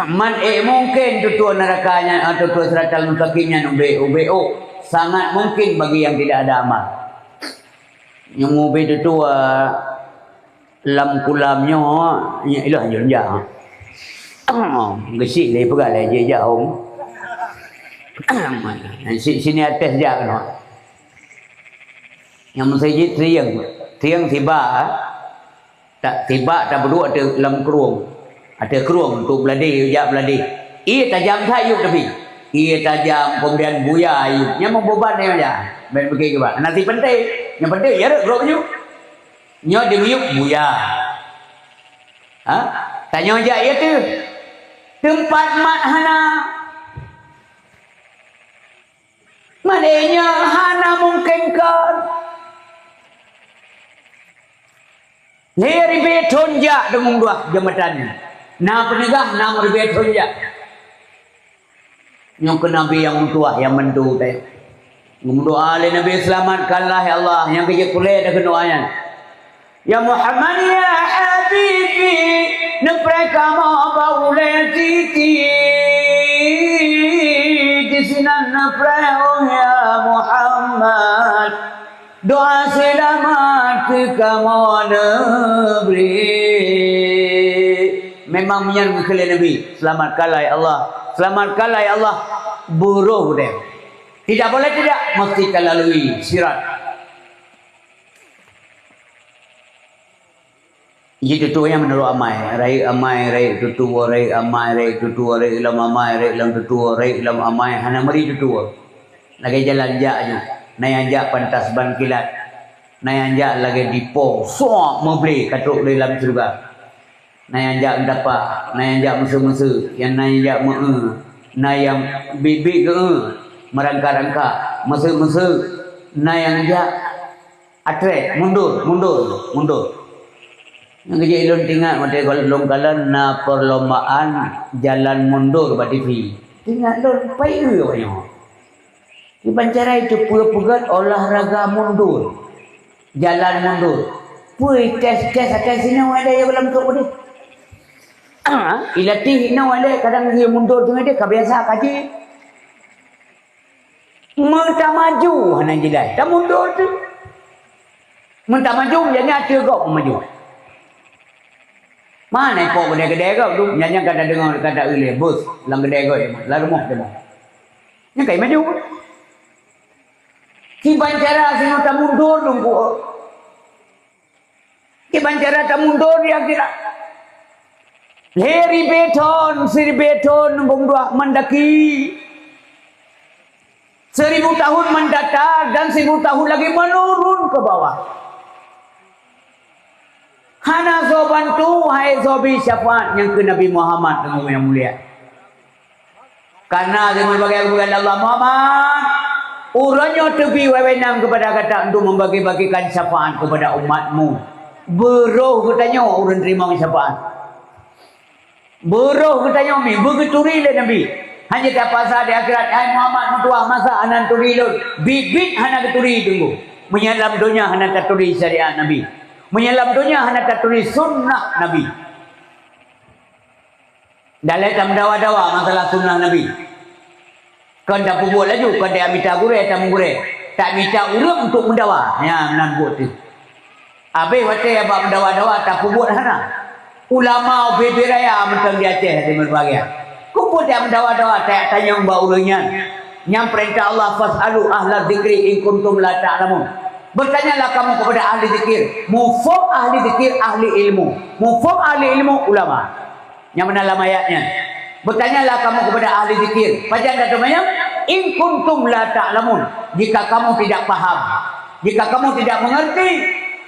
Man ék mungken tutoe neuraka nyan, ah, tutoe siratal mustaqim nyan ubé, ubé ôk. Sangat mungkin bagi yang tidak ada amal. Nyang ubé tutoe lam kulam nyoe, nya ilah jeuet jak. Geusyik lé peugah lé jijak hom. Si-, sini atas jak keunoe. Nyang meuseujid trieng, trieng sibak, eh. Tak sibak tapeuduek ateueh lam krueng. Ateueh krueng untuk beuladeh, jak beuladeh. Ié tajam that yup tapi. Ié tajam, kemudian buya yup. Nyang meubeban nyang jak. Ban beuke keubat. Hana si penting. Nyang penting ya rot grob yup. Nyoe dimiyup buya. Ha? Tanyoe jak ié teuh. Teumpat mat hana. Maknanya hana mungkinkan. Lhèe ribèe thôn jak deungon dua jeumbatan nyan. Na peuneugah nam ribèe thôn jak. Nyoe keuh Nabi nyang meutuah nyang meuntô teuh. Geumeudoa lé Nabi, "Selamatkanlah ya Allah," nyang keu jeuet kulét dah keunoe nyan. Ya Muhammad, ya Habibi, neupreh kamoe bak ulèe titi. Disinan neupreh, oh ya Muhammad, doa seulamat keu kamoe neubri. Memang meunyan geukheun lé Nabi, "Selamatkanlah ya Allah, selamatkanlah ya Allah." Beuroh deh. Tidak boleh tidak, mesti ka lalui sirat. Ji tutoe nyan meunurot amai, rayeuk amai, rayeuk tutoe, rayeuk amai, rayeuk tutoe, rayeuk lom amai, rayeuk lom tutoe, rayeuk lom amai, hana meuri tutoe. Lagèe jalan jak ju. Na nyang jak pantas ban kilat. Na nyang jak lagèe dipo, sok meublé ka trok lé lam syeuruga. Na nyang jak meutapa, na nyang jak meuseu-meuseu, nyang na nyang jak meu-eu, na nyang biet-biet geu-eu, meurangka-rangka, meuseu-meuseu, na nyang jak Atrek, mundur, mundur, mundur. Nyang keujeuet lôn teuingat watèe lôn kalon na perlombaan jalan mundur bak T V. Teuingat lôn, pai eu awak nyoe. Kiban cara itu peue peugöt olahraga mundur. Jalan mundur. Peue tes-tes akai sinoe ada nyang lam trok deh. Ah, ilatih inoe ada kadang dia mundur tu deh ka biasa kaji. Meutamaju hana jidai, tamundor tu. Meutamaju, nyan nyan ateueh gob meumaju. Mana ipok gede-gede gob tu, nyan nyan ka tadeungoe, ka taeu lé bus lam gede gob, lam rumoh teuh. Nyan kai maju. Kiban cara singoh tamundor lungkue. Kiban cara tamundor di akhirat. Lhèe ribèe thôn, siribèe thôn, bông dua mandaki. Seribu tahun mendatar dan seribu tahun lagi menurun ke bawah. Hana soe bantu, hai soe bi syafaat nyang keu Nabi Muhammad deungon nyang mulia. Karena deungon bagée geupeugah lé Allah Muhammad, uroe nyoe teubi wewenang keupada gata untuk membagi-bagikan syafaat keupada umatmu. Beuroh geutanyoe ureuëng teurimong syafaat. Beuroh geutanyoe mi, beugeuturi lé Nabi. Hana tapaksa di akhirat, "Hai Muhammad, meutuah masa hana turi lôn." Biet-biet hana geuturi teungku. Meunyoe lam donya hana taturi syariat Nabi. Meunyoe lam donya hana taturi sunnah Nabi. Dalé tameudawa-dawa masalah sunnah Nabi. Kon tapeubuet laju, kon taya mita gurée, tamong gurée. tak mita ureuëng untuk meudawa. Nyan nan buet teuh. Habéh watée bak meudawa-dawa tapeubuet hana. Ulama ubé-bé raya mantong di Aceh di berbagai. Kumpul tiap meudawa-dawa tiap tanyong bak ureuëng nyan. Nyang peurintah Allah, "Fas'alu ahla dzikri in kuntum la ta'lamun." Bertanyalah kamu kepada ahli zikir. Mufhum ahli zikir, ahli ilmu. Mufhum ahli ilmu, ulama. Nyang meunan lam ayat nyan. Bertanyalah kamu kepada ahli zikir. Pajan tateumanyong? In kuntum la ta'lamun. Jika kamu tidak paham, jika kamu tidak mengerti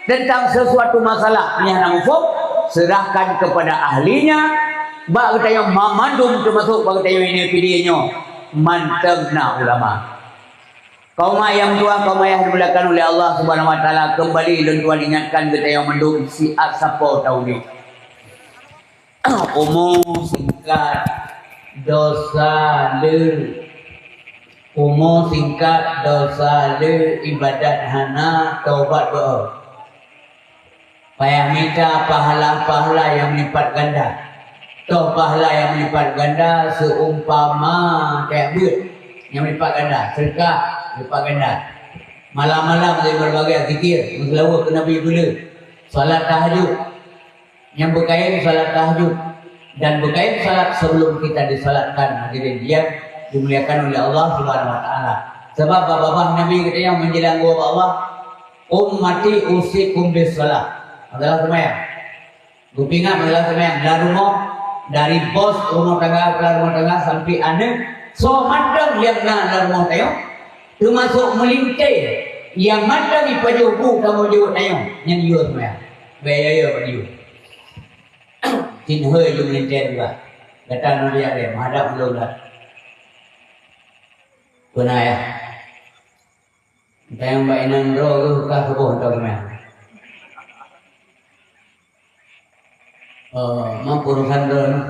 tentang sesuatu masalah nyang na muphom, serahkan kepada ahlinya. Bak geutanyoe mamandum, teumasok bak geutanyoe ini video nyoe, mantong na ulama. Kaum ayah tuan, kaum ayah dimuliakan oleh Allah Subhanahu Wa Taala, kembali lôn tuan ingatkan geutanyoe mandum siat sapo taudeb. Umu singkat, dosa le. Umu singkat, dosa le, ibadat hana, taubat beu. Payah mita pahala-pahala nyang meulipat ganda. Toh pahala nyang meulipat ganda seumpama kayèe beuet nyang meulipat ganda, seudeukah meulipat ganda. Malam-malam lé berbagai zikir, meuseulaweuet keu Nabi Gula, salat tahajud. Nyang beukayém salat tahajud dan beukayém salat sebelum kita disalatkan, hadirin yang dimuliakan oleh Allah Subhanahu Wa Taala. Sebab babah Nabi geutanyoe menjelang geuba Allah, "Ummati usikum bis shalah." Masalah seumayang. Gupingat masalah seumayang. Lam rumoh, dari bos rumah tangga, kepala rumah tangga, sampai aneuk, soe mantong nyang na lam rumoh tanyoe, teumasok meulintèe nyang mantong jipajoh bu kamoe jeuet tanyoe, nyan yue seumayang. Bèk yue-yue bak yue. Cit hôi lôn meulintèe juga. Gata na biak lé, meuhadap ulôn lah. Peuna ya? Tanyong bak inong droe geuh ka suboh tau keunoe. Oh, ma urosan droe nyoe.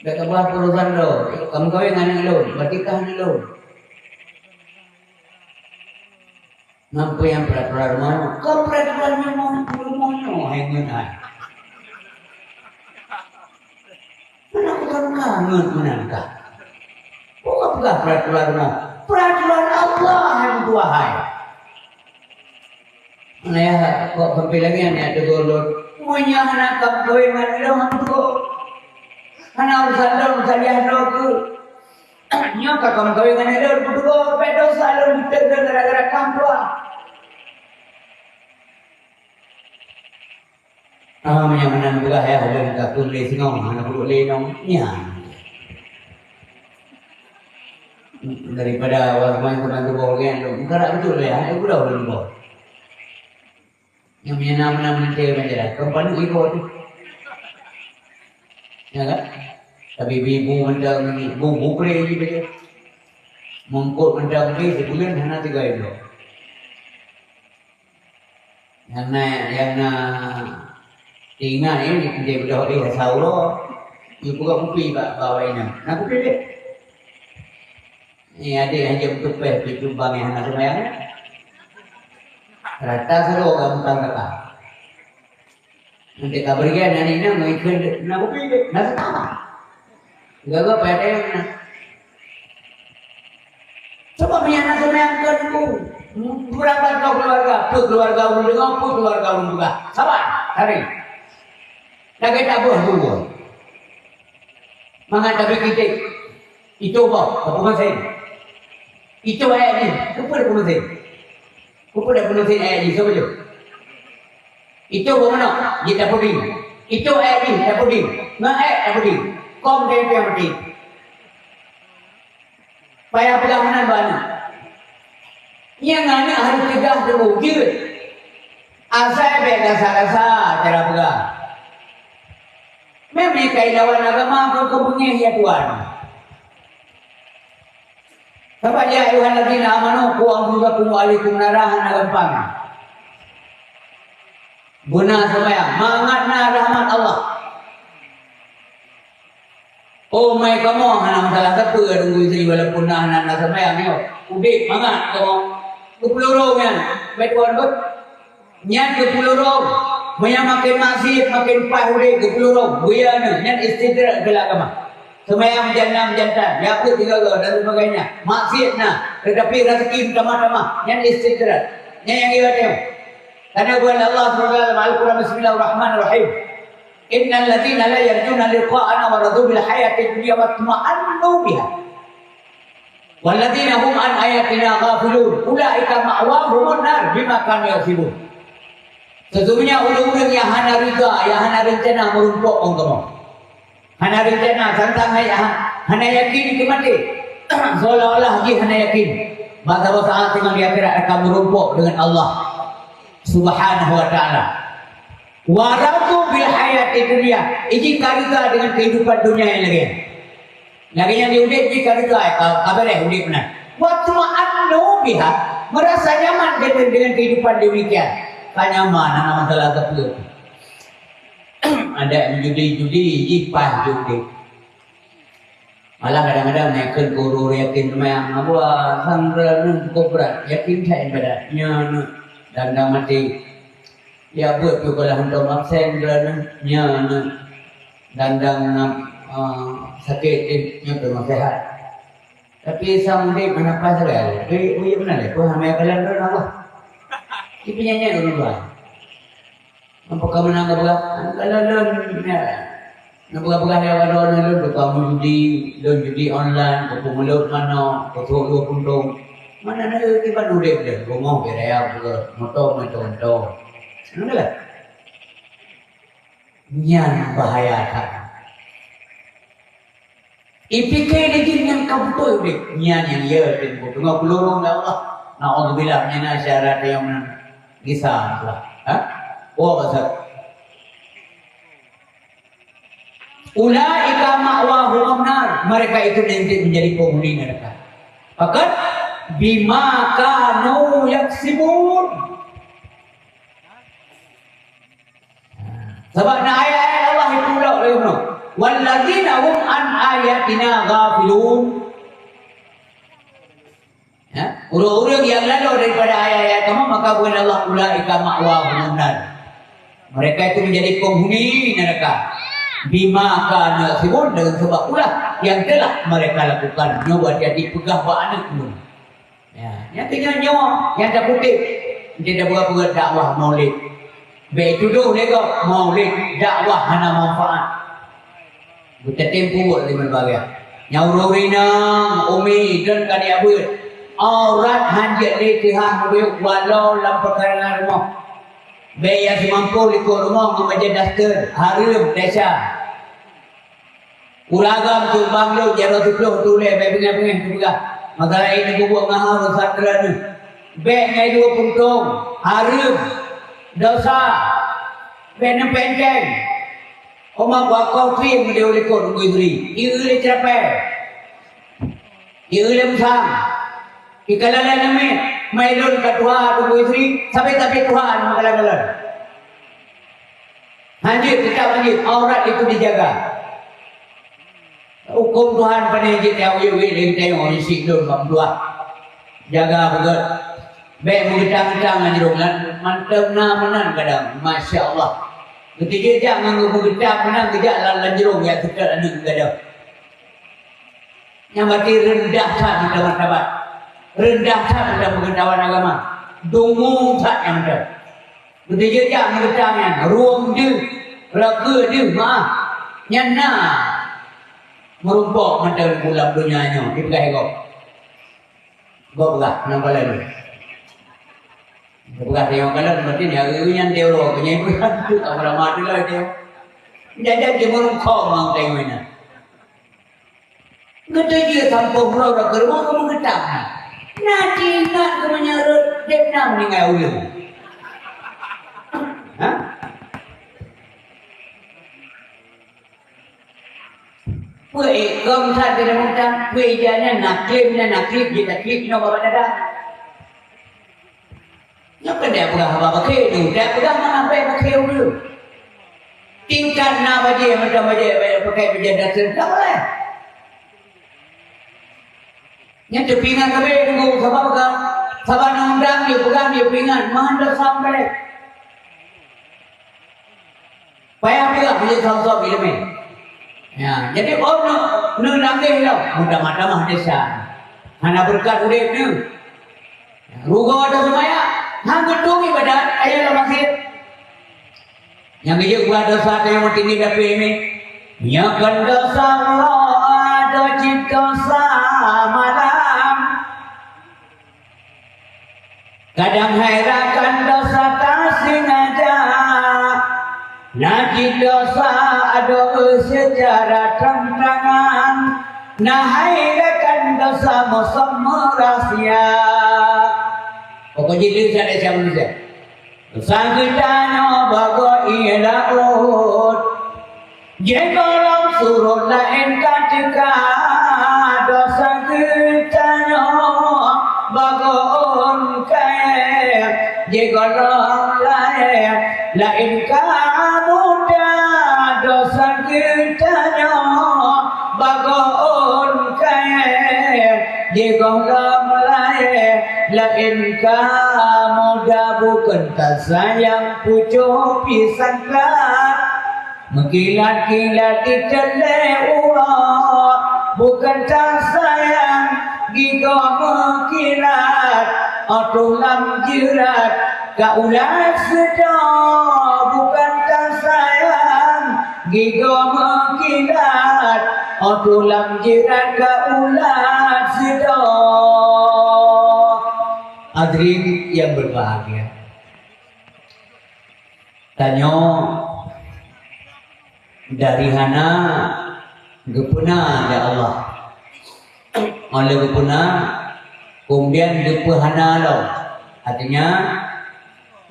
Dak keubah urosan droe. Kamoe kawin ngon aneuk lôn, berarti kah aneuk lôn. Ngon peue nyang peraturan rumoh nyoe? Keu peraturan rumoh, rumoh nyoe hai ngon hai. Meunan bukan kangen meunan kah? Bukan peugah peraturan Allah. Peraturan Allah yang tuahai. Nah ya, kok sampai lagi ni ada golon. Punya anak kawin dengan dia tu. Karena urusan dia, urusan dia tu. Nyoe ka kawin dengan dia tu. Betul, betul, salah betul gara-gara kampung. Ah, meunyoe meunan peugah yah, ulôn ka kheun lé singoh, hana peuduek lé inong nyan. Daripada awak teumanyong-teumanyong tuboh lagèe nyan, lôn meukarat beutôi lé, hana geudoh lôn tuboh. Nyang meunyoe na meunan meulintèe meunan jalan, kon paneuk iko teuh. Ya kan? Tapi ibu mantong ni, bu, bu pré jih bajèe. Mungkot mantong pih sibuleuen hana tigoi bloe. Nyang na, nyang na teuingat, eh, di beudôh, eh, asa uroe, yue peugah kupi bak, bak awak inong. Na kupi deh. Ni adék hana jeuet teupeh pih cuba nyang hana seumayang. Rata sidroe ka mutang rata. Nanti ka beureugan aneuk inong ngon ikheun na kupi deh, na seutama. Gaga pada yang na. Sebab meunyoe na seumayang keu Teungku, beurangkat keu keuluwarga, peue keuluwarga ulôn deungoe, peue keuluwarga ulôn peugah. Saban, hari. Lagèe taboh bumoe. Mangat tabi kiték. Itu boh, tapeumasén. Itu ayat jih, keupeue tapeumasén? Keupeue tapeumasén ayat jih, soe bacut? Itu boh manok, jih tapeuding. Itu ayat jih, tapeuding. Ngon ayat tapeuding. Kong tempe mati. Payah peugah meunan bak aneuk. Nyang aneuk harôh cegah teungku jeuet. Asai bèk gasa-gasa cara peugah. Memang kai lawan agama keu keubeungéh ya Tuhan. Sabab ya ayyuhallazina amanu qu anfusakum wa ahlikum nara hana gampang. Beuna seumayang, mangat na rahmat Allah. Oh, mai kamoe hana masalah sapeue Teungku Yusri, walaupun na hana na seumayang nyoe. Udép mangat kamoe. Geupeuleurong nyan, bèk tuan beuet. Nyan geupeuleurong. Meunyo makin maksiet, makin paih udép geupeuleurong. Buya nyoe, nyan istidraj keu agama. Seumayang jan nam jan tan, ya peuet tiga goe dan sebagainya. Maksiat na, tetapi rezeki tamah-tamah, nyan istidraj. Nyan nyang geutanyoe. Karena bukan Allah subhanahu wa taala Al-Quran, Bismillahirrahmanirrahim. Innal ladzina la yarjuna liqa'ana wa radu bil hayatid dunya wa tuma'annu biha. Walladzina hum an ayatina ghafilun, ulaika ma'wahumun nar bima kanu yaksibun. Sesungguhnya ureuëng-ureuëng nyang hana rida, nyang hana rencana meurumpok ngon kamoe. Hana rencana, santang hai-, ha-, hana yakin keu maté. Seolah-olah jih hana yakin bahwa saboh saat teungoh di akhirat akan meurumpok dengan Allah Subhanahu wa taala. Wa radu bil hayatid dunya, iji ka rida dengan kehidupan dunia nyang lagée. Lagée nyang di udeb jih ka rida, ka, ka beres udeb meunan. Wa tuma'annu biha, merasa nyaman dengan, dengan kehidupan demikian. Ka nyaman, hana masalah sapeue. Adak meujudi-judi jih paih jih udeb. Malah kadang-kadang na kheun keu ureuëng yakin seumayang, "Abu, sang droeneuh cukup brat, yakin that ibadat." Nyan, dandang maté. Ya buet pih beulah hántom absen droeneuh, nyan, dandang, eh, sakét jih, nyan teuma sehat. Tapi sang udeb hana paih sagai. Ui, ui, meunan lé, peue hana kalon droeneuh Allah. Ipeunyanyai ureuëng luwa. Apakah meunan geupeugah? Kalau lôn, ya, neupeugah-peugah lewat droeneuh lôn, tukang meujudi, lôn judi online, kupeumulot manoe, kutrok dua puntông. Mana na kiban udeb lé, rumoh beda ya, moto meuto-meuto. Nyoe lah. Nyan bahaya that. Ipike lé jih nyang ka beutôi udeb, nyan nyang ye teuh teungoh geulorong lé Allah. Naudzubillah, nyan na syarat nyang meunan gisa Allah. Ha? Oh, pasal. Ulaika ma'wahum nar, mereka itu nanti menjadi penghuni neraka. Pakon? Bima kanu yaksibun. Sabab na ayat-ayat Allah itu ulok lagi bunoe. Wallazina hum an ayatina ghafilun. Ya, ureuëng-ureuëng nyang lalô daripada ayat-ayat kamoe, maka bukan Allah, ulaika ma'wahum nar. Mereka itu menjadi penghuni neraka. Bima kanu yaksibun, dengan sebab ulah yang telah mereka lakukan. Nyoe hati-hati peugah bak aneuk ulôn. Ya, nyang keu nyoe, nyoe nyang takutém. Nyoe tapeugah dakwah maulid. Bék tudoh lé gob maulid dakwah hana manfaat. Beutatem pubuet lé meubagah. Nyan ureuëng inong umi dan kadiak beuet. Aurat hanjeuet lé teuhah meubeuet walau lam peukarangan rumoh. Bék ya simampôh likot rumoh ngon bajée daster, hareuem desya. Ureuëng agam cok bang lôn jaroe siplôh tuléh bék beungéh-beungéh teupeugah. Masalah ini bubuet ngon hana sandra neuh. Bék ngai dua puntông, hareuem, dosa. Bék neupeuenteng. Oma kuakong krim di ulikot Teungku Yusri. Ieu lé ceurapée. Ieu lé musang. Ikalalai namiet. Mai lôn ka tuha Teungku Yusri. Sabe-sabe tuha namiet kalon-kalon. Hanjeuet, teutap hanjeuet, aurat itu dijaga. Huköm Tuhan pané jeuet ya wék-wék lé geutanyoe, isi lôn bak meutuah. Jaga beugét. Bék meugeutang-geutang anjrong nan, mantong na meunan kadang. Masya Allah. Geutanyoe jak ngon meugeutang meunan geujak lam lanjrong jak seutôt aneuk geutanyoe. Nyang maté reundah that meunan martabat. Reundah that meunan peungeutahuan agama. Dungu that nyang meunan. Beuteujeujak meugeutang nyan, rueng deuh, rakeue deuh, meu'ah. Nyan na meurumpok mantong lam donya nyoe, dipeugah gob. Gob peugah, nang paleng. Dipeugah teuh nyang kalon, berarti nyan, nyan teolog, nyan peugah tu, tak pernah mati lah dia. Jajan dia meurumpok mang tengok nyan. Geutanyoe jeuet sampoe uroe-uroe keu rumoh keu meugeutang na. Na teuingat keu meunyoe rot deb na meuninggai uleueng. Ha? Peue ikong that keu meugeutang, peue ija nyan na kleb, na kleb, jeuet takleb inoe bak dada. Nyoe keuneuk peugah haba bakhe tu, dak peugah mangat bèk bakhe ureueng. Tingkat na bajèe, mantong bajèe, bajèe pakai bajèe dasar, dak boleh. Nyan teupeuingat kabeh deungon sabab ka, saban undang dia peugah, dia peuingat, meuhan dasar balik. Payah peugah, dia sab-sab ileumèe. Ya, jadi oh nu nu nangis lo, mudah mata mah desa. Hana berkat urip ni. Rugoe ata seumayang, hana geutung ibadat, ayah lam masjid. Nyang geujeuet buat dosa teuh nyang tinggi dapé mi. Nyoe kon dosa uroe, adoe cit dosa malam. Kadang hai rakan dosa tasingaja, na cit dosa adoe seucara trang-trangan, na hai rakan dosa meusom meurahsia. Pokok jih leuh syariat manusia. Dosa geutanyoe bagoe ié laôt, jigohlom surot laén ka teuka. Dosa geutanyoe bagoe ôn kayée, jigohlom laén laén ka muda. Dosa geutanyoe bagoe ôn kayée, jigohlom laén laén ka muda. Bukon tasayang pucôh pisang klat, meukilat-kilat di teulée uroe. Bukon tasayang gigoe meukilat, óh troh lam jeurat ka ulat seudoe. Bukon tasayang gigoe meukilat, óh troh lam jeurat ka ulat seudoe. Hadirin yang berbahagia, tanyoe dari hana geupeuna lé Allah. Óh lheueh geupeuna, keumudian geupeuhana lom. Artinya,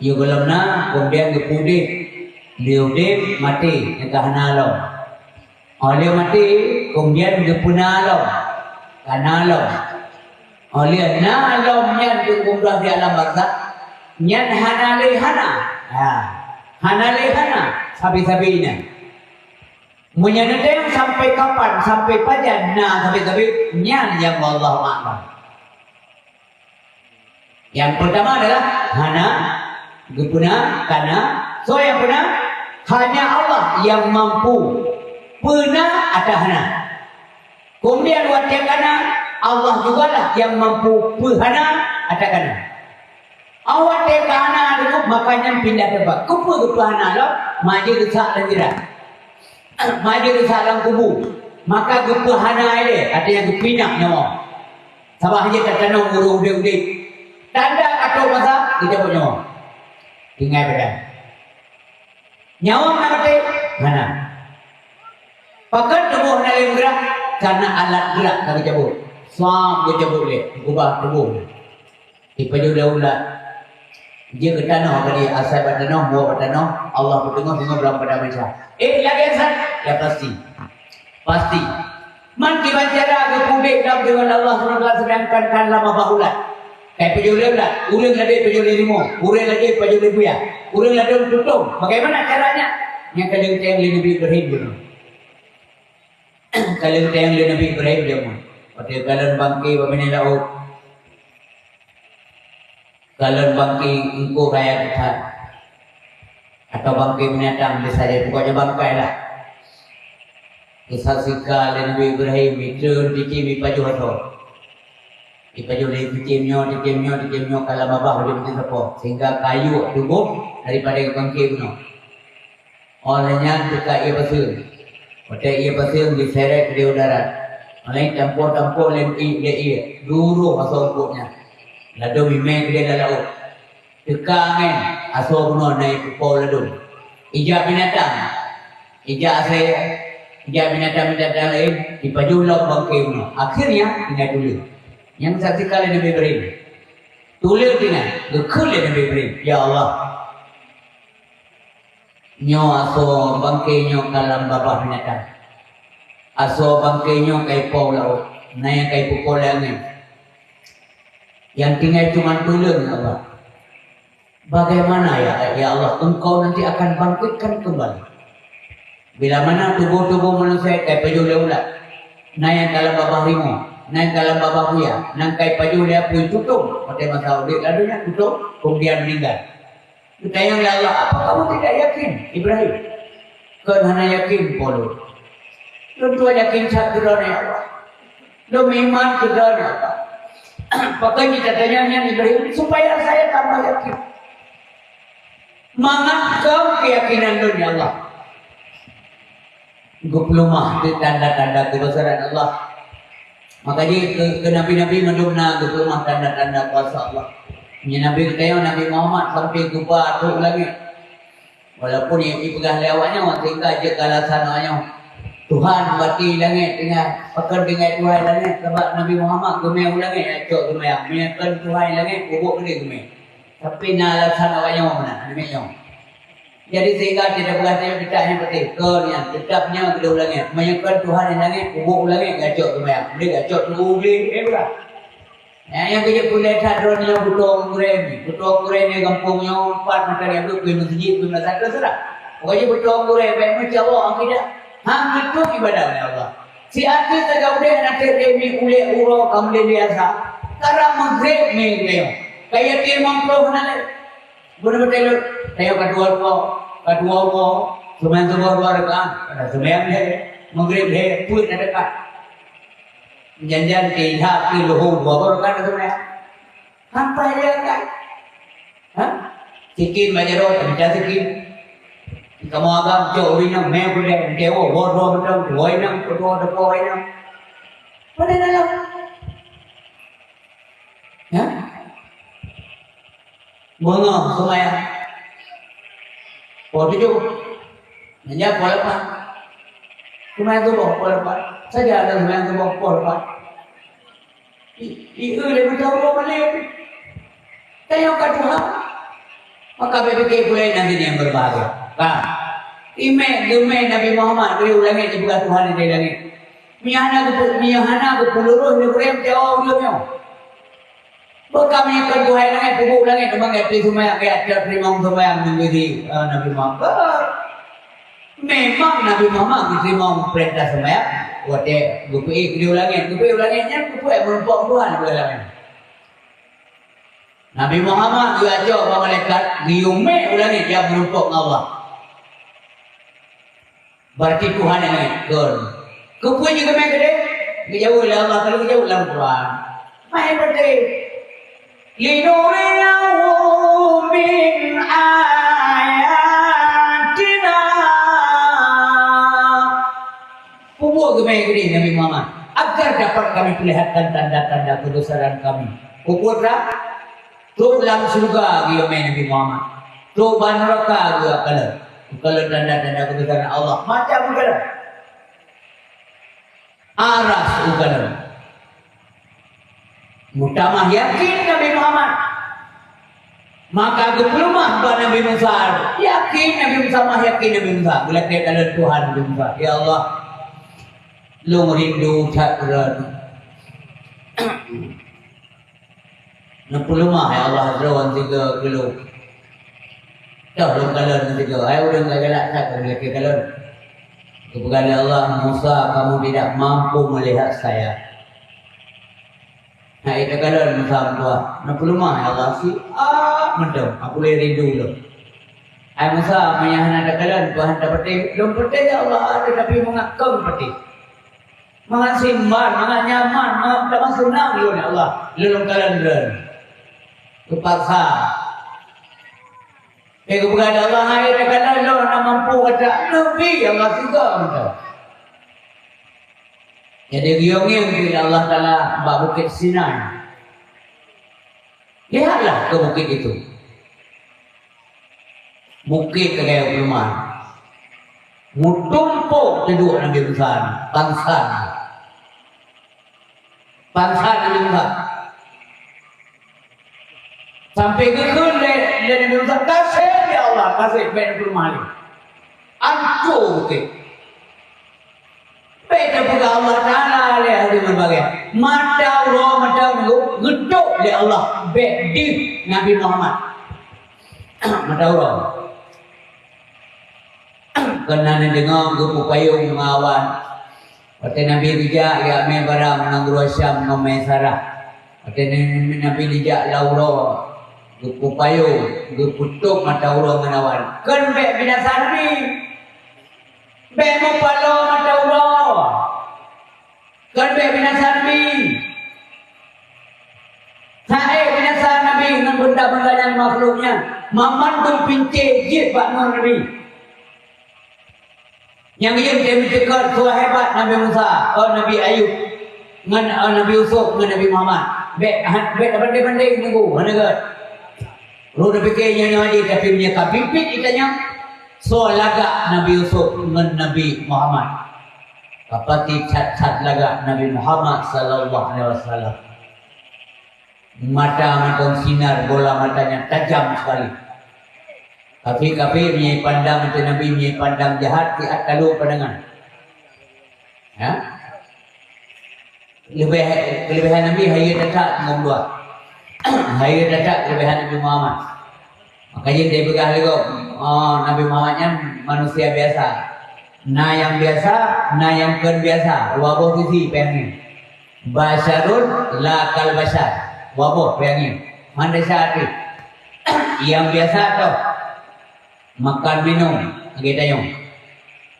yôh gohlom na, keumudian geupeuudép. Lheueh udép, maté, nyang ka hana lom. Óh lheueh maté, keumudian geupeuna lom. Ka na lom. Óh lheueh na lom nyan teungku di alam barzakh, nyan hana lé hana. Ha. Hana lé hana, sabe-sabe nyan. Meunyoe neutem sampai kapan, sampai pajan na sabe-sabe, nyan nyang wallahu a'lam. Yang pertama adalah hana geupeuna, kana. Soe nyang peuna? Hanya Allah yang mampu peuna ata hana. Kemudian watée kana, Allah jugalah yang mampu peuhana ata kana. Awak teuka hana deungoe, maka nyan pindah teumpat. Keupeue geupeuhana lom? Maju geusak lam jeurat. Maju geusak lam kubu. Maka geupeuhana ilée, artinya geupinah nyoe. Sabab hana tatanom ureuëng udeb-udeb. Tanda atau masa geucabut nyoe. Tinggai badan. Nyawa na maté? Hana. Pakon tuboh hana lé meugerak? Karena alat gerak ka geucabut. Sam geucabut lé, geubah tuboh. Ipajoh lé ulat. Jeuet keu tanoh tadi, asai bak tanoh, muak bak tanoh, Allah peuteungoh singoh beulam pada manusia. Eh, lagée san? Ya pasti. Pasti. Man kiban cara geupeuudeb lam deungon Allah subhanahu wa taala, sedangkan ka lam babah ulat. Kai pajoh lé ulat, ureuëng ladôm pajoh lé limong, ureuëng ladôm pajoh lé buya, ureuëng ladôm tutong. Bagaimana caranya? Nyang ka leunteng lé Nabi Ibrahim bunoe. Ka leunteng lé Nabi Ibrahim bunoe. Watée kalon bangke bak binéh laôt. Kalon bangke eungkôt raya teuka, atau bangke binatang biasa jadi, pokoknya bangkai lah. Disaksikan lé Nabi Ibrahim, itreun cicém ipajoh asoe. Ipajoh lé cicém nyoe, cicém nyoe, cicém nyoe, ka lam babah udeb meusapo, sehingga ka yôk tuboh daripada bangke bunoe. Óh lheueh nyan teuka ié paseueng. Watée ié paseueng geuseret keudeh u darat. Óh lheueh tampoh-tampoh lé ié, lé ié, duroh asoe eungkôt nyan. Ladôm imé keudeh lam laôt. Teuka angén, asoe bunoe na ié peupo ladôm. Ijak binatang, ijak asèe, ijak binatang-binatang laén, ipajoh lom bangke bunoe. Akhirnya, tinggai tuleueng. Nyang saksikan lé Nabi Ibrahim. Tuleueng tinggai, geukheun lé Nabi Ibrahim, "Ya Allah, nyoe asoe bangke nyoe ka lam babah binatang. Asoe bangke nyoe ka ipo u laôt, na nyang ka ipeupo lé angén. Nyang tinggai cuma tuleueng, ya Allah. Bagaimana, ya, ya Allah, Engkau nanti akan bangkitkan kembali? Bila mana tuboh-tuboh manusia ka ipajoh lé ulat, na nyang ka lam babah rimong, na nyang ka lam babah buya, na nyang ka ipajoh lé apui tutong, watée masa udeb ladôm nyan tutong, kemudian meninggal." Geutanyong lé Allah, "Apa kamu tidak yakin, Ibrahim?" "Kon hana yakin, Po lôn." Lôn tuan yakin that keu Droeneuh, ya Allah. Lôn meuiman keu Droeneuh, ya Allah. Pakon jih tatanyong nyan Ibrahim, supaya saya tambah yakin. Mangat keu keuyakinan lôn, ya Allah. Geupeuleumah di tanda-tanda keubesaran Allah. Maka jih keu, keu nabi-nabi mandum na geupeuleumah tanda-tanda kuasa Allah. Nyan Nabi geutanyoe, Nabi Muhammad, sampai geuba trok u langét. Walaupun nyang jipeugah lé awaknyoe, tinggai jeuet keu alasan awaknyoe, "Tuhan bak di langét tinggai." Pakon tinggai Tuhan langét? Sabab Nabi Muhammad geumé u langét, ya cok geumé. Meunyoe kon Tuhan langét, peubuet keudeh geumé. Tapi na alasan awaknyoe meunan, nyoe. Jadi sehingga tidak berhasil kita yang penting. Kon nyan, tetap nyoe keudeh u langét. Meunyoe kon Tuhan di langét, peubuet u langét, gacok geumé. Boleh gacok tu boleh, eh, beurah. Nyang, nyang keuneuk peuleueh that droeneuh nyoe peutueng gurée nyoe. Peutueng gurée nyoe gampông nyoe, pat mantong nyang beuet, peue meuseujid, peue madrasah, teuseurah. Pokok jih peutueng gurée, bèk meucawa akidah. Han geutueng ibadah lé Allah. Si akhé sagai udeb na treb lé mi ulée uroe ka meulé lé asa. Karab Maghrib mi geutanyoe. Ka yatim meumploh na lé. Beuna beutôi lôn, tanyoe ka dua uroe, ka dua uroe, seumayang suboh dua rakaat, ka seumayang lhèe, Maghrib lhèe, peuet na dekat. Jan-jan teuhah keu leuhô dua boh rakaat seumayang. Sampai dia kan? Ha? Sikin bak jaroe, teumica sikin. Kamoe agam cok ureueng inong, mé gulée, meutewo, woe droe mantong, woe inong, peuduek depo inong. Padahai dalam. Ya? Beungoh seumayang. Poh tujoh. Meunyo poh lapan. Seumayang suboh poh lapan. Saja ada seumayang suboh poh lapan. I, i, lé beutôi uroe malém. Tanyoe ka tuha. Maka bèk pike peue laén, hadirin yang berbahagia. Ka. Imè geumè Nabi Muhammad dari u langét jipeugah Tuhan dari langét. Meunyo hana geupeu-, meunyo hana geupeulurus lé Ibrahim jawa ulôn nyoe. Beuka meunyo kon Tuhan langét, peubuet langét, teuma gata seumayang, gata teurimong seumayang ngon Nabi, eh, Nabi Muhammad. Memang Nabi Muhammad geuteurimong peurintah seumayang watèe geupeuék di langét. Geupeuék u langét nyan geupeuék meurumpok Tuhan di langét. Nabi Muhammad geujak bak malaikat, geuyue mè u langét, jak meurumpok ngon Allah. Berarti Tuhan nyang kon. Keupeue jih geumè keudeh? Geujaweueb lé Allah, ka lheueh geujaweueb lam Quran. Main berarti. Linuriyahu min ayatina. Peubuet geumè keudeh Nabi Muhammad, agar dapat kami perlihatkan tanda-tanda kebesaran kami. Peubuet dah. Trok lam syeuruga geuyue mè Nabi Muhammad. Trok bak nuraka geuyue kalon. Kalon tanda-tanda kebesaran Allah. Macam kalon. Aras kalon. Meutamah yakin Nabi Muhammad. Maka geupeuleumah bak Nabi Musa. Yakin Nabi Musa, mah yakin Nabi Musa. Geulakèe kalon Tuhan Nabi Musa. Ya Allah, lôn rindu that droeneuh. Neupeuleumah, ya Allah, droe sigoe keu lôn. Toh lôn kalon sigoe, hai ureueng ka galak that, ka geulakèe kalon. Geupeugah lé Allah, "Musa, kamu tidak mampu melihat saya." Hai takalon Musa meutuah, neupeuleumah, ya Allah, siat mantong, aku lé rindu lôn. Hai Musa, meunyo hana takalon, Tuhan tapatéh, lôn patéh, ya Allah, tetapi mangat kong patéh. Mangat simban, mangat nyaman, mangat tamah seunang lôn, ya Allah. Lôn kalon droe. Teupaksa. Eh, geupeugah lé Allah, "Hai, takalon lôn hana mampu gata." Neubi, ya Allah, sigoe mantong. Jadi, geuyue ngieng keu Allah Taala bak Bukét Sinai. Lihatlah ke bukit itu. Bukit Raya Peuleumah. Meutumpôk teuduek Nabi Musa, pansan. Pansan Nabi Musa. Sampai geukheun lé, lé Nabi Musa, "Ka sép, ya Allah, ka sép, bèk neupeuleumah lé." Ancô bukit. Bèk tapeugah Allah Taala lé, hadirin berbahagia. Mata uroe mata uroe geutok lé Allah bèk di Nabi Muhammad. Mata uroe. Keunan neudeungoe geupeupayong ngon awan. Watèe Nabi geujak, geujak mè barang ngon Guru Syam ngon Maisarah. Watèe Nabi geujak lam uroe, geupeupayong, geupeutôp mata uroe ngon awan. Kon bèk binasa Nabi. Bèk meupaloe mata uroe, Kon bék binasa Nabi. Saé binasa Nabi ngon benda-benda nyang makhluk nyan, mamandum pincé jeuet bak ngon Nabi. Nyang jeuet teumeuteuka soe hebat Nabi Musa, oh, Nabi Ayub, ngon, oh, Nabi Yusuf, ngon Nabi Muhammad. Bék, ha, bék tabandeng-bandeng teungku, hana gét. Lôn pike nyoe-nyoe jih, tapi meunyoe ka biet-biet geutanyoe, soe lagak Nabi Yusuf ngon Nabi Muhammad? Ka pasti that-that lagak Nabi Muhammad sallallahu alaihi wasallam. Mata mantong sinar, bola matanya tajam sekali. Kafé-kafé meunyoe pandang ateueh Nabi, meunyoe pandang jahat, siat talo pandangan. Ya? Leubeh, keuleubèhan Nabi hayeue that-that ngon dua. Hayeue that-that keuleubèhan Nabi Muhammad. Maka jih teupeugah lé gob, oh, Nabi Muhammad nyan manusia biasa. Na nyang biasa, na nyang kon biasa. Dua boh sisi peue nyan. Basyarun la kal basyar. Dua boh peue nyan. Manusia tu. Nyang biasa toh makan minum lagèe tanyoe.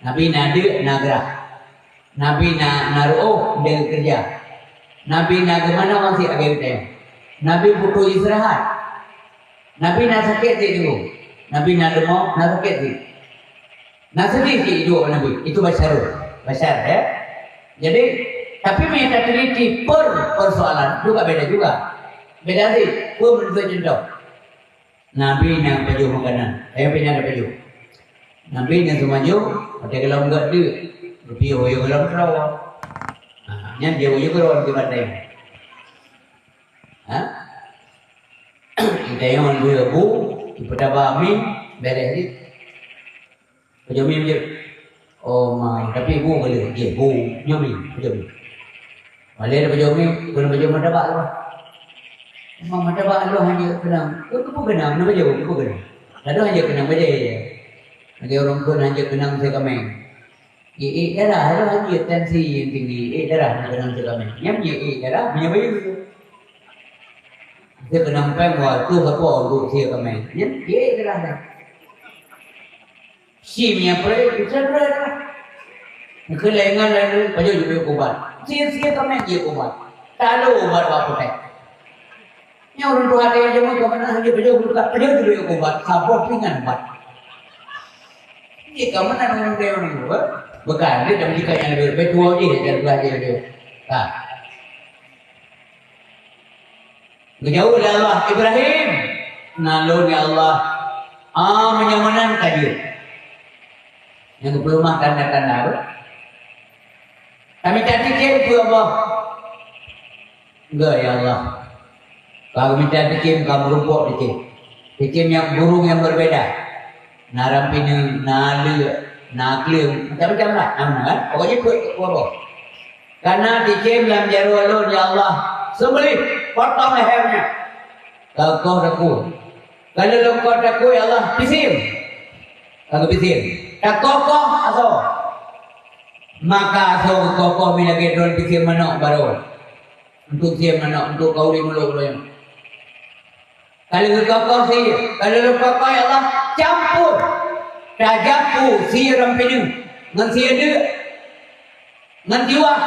Nabi na deuk na grah. Nabi na, na ruôh lagèe keureuja. Nabi na geumanö maséh lagèe geutanyoe. Nabi butuh istirahat. Nabi na sakét cit teungku. Nabi na leumo, na sakét cit. Na seudeh cit iduek Nabi. Itu basyarul. Basyar, ya. Jadi, tapi meunyoe tateliti per persoalan, juga beda juga. Beda cit. Peue meunurot contoh? Nabi na pajoh makanan. Ayah pih na pajoh. Nabi na seumajoh, watèe gohlom gèt deuk, geupiôh yôh gohlom keudroe. Ha, nyan dia yôh keudroe di batèe. Ha? Kita yang dua bu, dipeutaba mi, bèrèh jih. Pajoh mi jih. Oh, ma, tapi bu boleh. Jih, bu. Nyoe mi, pajoh mi. Malèe na pajoh mi, keuneuk pajoh martabak tu. Memang martabak lôn hanjeuet keunong. Keu, keu peue keunong? Na pajoh, keu peue keunong? Lalu hanjeuet keunong bajèe. Lagèe ureueng kheun hanjeuet keunong sie kaméng. Iék-iék darah, lalu hanjeuet tensi nyang tinggi, iék darah na keunong sie kaméng. Nyan iék-iék darah, meunyoe bayeue. Sie keunong péng, wah, tu sapo untuk sie kaméng. Nyan iék darah dah. Sim nyang preh, bisa preh lah. Keulengan lalu, pajoh jibeuet ubat. Sia-sia kaméng jibeuet ubat. Talo ubat bak putéh. Nyoe ureueng tuha teuh jameun ka meunan, hana pajoh buka, pajoh jibeuet ubat. Saboh pingan ubat. Jih ka meunan ureueng teuh ureueng tuha. Bukan, dia dah meujika nyang lebih, lebih tua jih, dan belah jih lebih. Ha. Geujaweueb lé Allah, "Ibrahim, na lôn ya Allah, ah, meunyoe meunan ka jeuet." Nyang geupeuleumah tanda-tanda tu. Ka mita cicém keu Allah. Enggak ya Allah. Ka mita cicém, ka meurumpok cicém. Cicém nyang burung nyang berbeda. Na rampineung, na leuk, na kleueng, macam-macam lah. Nama kan? Pokoknya kuat, kuat boh. Kana cicém lam jaroe lôn, ya Allah, seumeulih, potong leher nyan. Ka koh takue. Ka lheueh lôn koh takue, ya Allah, pisiem. Ka geupisiem. Takoh-koh asoe. Maka asoe geukoh-koh mi lagèe droen pisiem manok baroe. Untuk siem manok, untuk kauri mulok droen. Ka lheueh geukoh-koh sie, ka lheueh geukoh-koh, ya Allah, campur. Tajampu sie rampineung ngon sie deuk, ngon tiwah,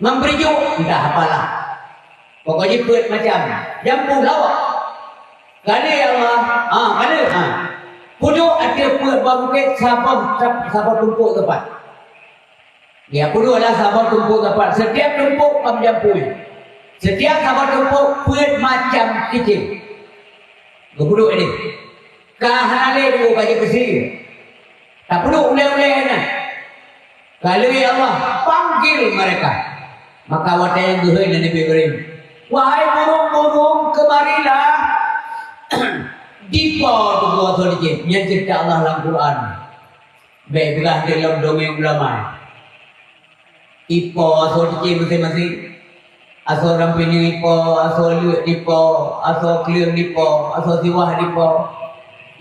ngon peurijôk, entah apalah. Pokok jih peuet macam, jampu lawak. Ka lheueh, ya Allah, ha, ka lheueh, ha. Peuduek ateueh peuet bak bukét saboh, saboh tumpôk teupat. Ya, peuduek lah saboh tumpôk teupat. Setiap tumpôk ka meujampu. Setiap saboh tumpôk peuet macam cicém. Geupeuduek idéh. Ka hana lé dua baju beusi. Tapeuduek ulèe-ulèe nyan. Ka lheueh Allah panggil mereka. Maka watèe nyan geuhôi lé Nabi Ibrahim, "Wahai burung-burung, kemarilah." Dipo tuboh asoe cicém. Nyan ceurita Allah lam Quran. Bèk peugah lé lom dongeng ulama. Ipo asoe cicém maséng-maséng. Asoe rampineung ipo, asoe leuk ipo, asoe kleueng ipo, asoe tiwah ipo.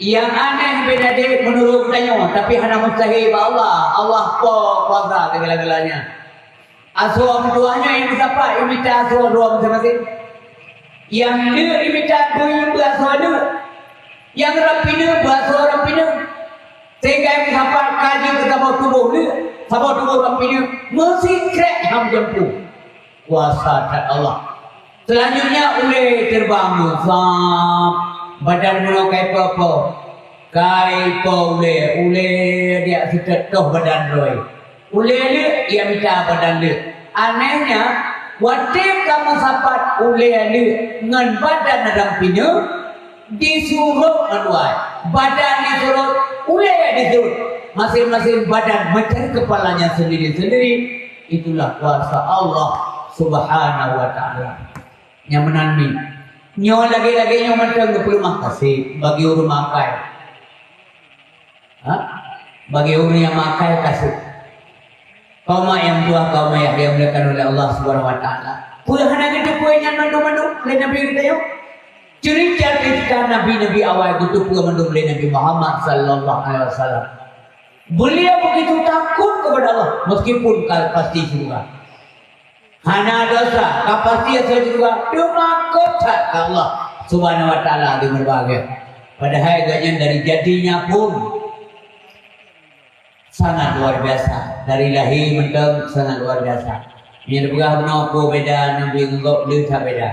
Nyang aneh beda deh meunurot geutanyoe, tapi hana mustahil bak Allah. Allah po kuasa segala-galanya. Asoe meutuwah nyoe nyang meusapat, nyang mita asoe droe maséng-maséng. Nyang leuk nyang mita beu, beu asoe leuk. Nyang rampineung beu asoe rampineung. Sehingga nyang meusapat ka jeuet keu saboh tuboh leuk. Saboh tuboh bak pineuk meusikrek ham jampu. Kuasa that Allah. Selanjutnya ulée terbang, sap, badan meunoe kai po-po. Kai po ulée, ulée diak seutôt toh badan droe. Ulée leuek, ia mita badan leuek. Anehnya, watée ka meusapat ulée leuek ngon badan lam pineuk, disurot ngon wai. Badan disurot, ulée disurot. Masing-masing badan mencari kepalanya sendiri-sendiri. Itulah kuasa Allah Subhanahu wa Ta'ala. Nyang meunan mi. Nyoe lagée-lagée nyoe mantong geupeuleumah kaseb bagi ureuëng makai. Ha? Bagi ureuëng nyang makai kaseb. Kaum nyang tuha, kaum ayah yang dimuliakan oleh Allah Subhanahu wa Taala. Peue hana geuteupeue nyan mandum-mandum lé Nabi geutanyoe? Cerita-cerita nabi-nabi awai geuteupeue mandum lé Nabi Muhammad sallallahu alaihi wasallam. Beliau begitu takut kepada Allah meskipun ka pasti syurga. Hana desya, ka pasti asai syurga, teuma keu that keu Allah Subhanahu wa Taala di meubahagia. Padahai gobnyan dari jadinya pun sangat luar biasa. Dari lahé mantong sangat luar biasa. Meunyoe peugah bunoe peue beda Nabi ngon gob, le that beda.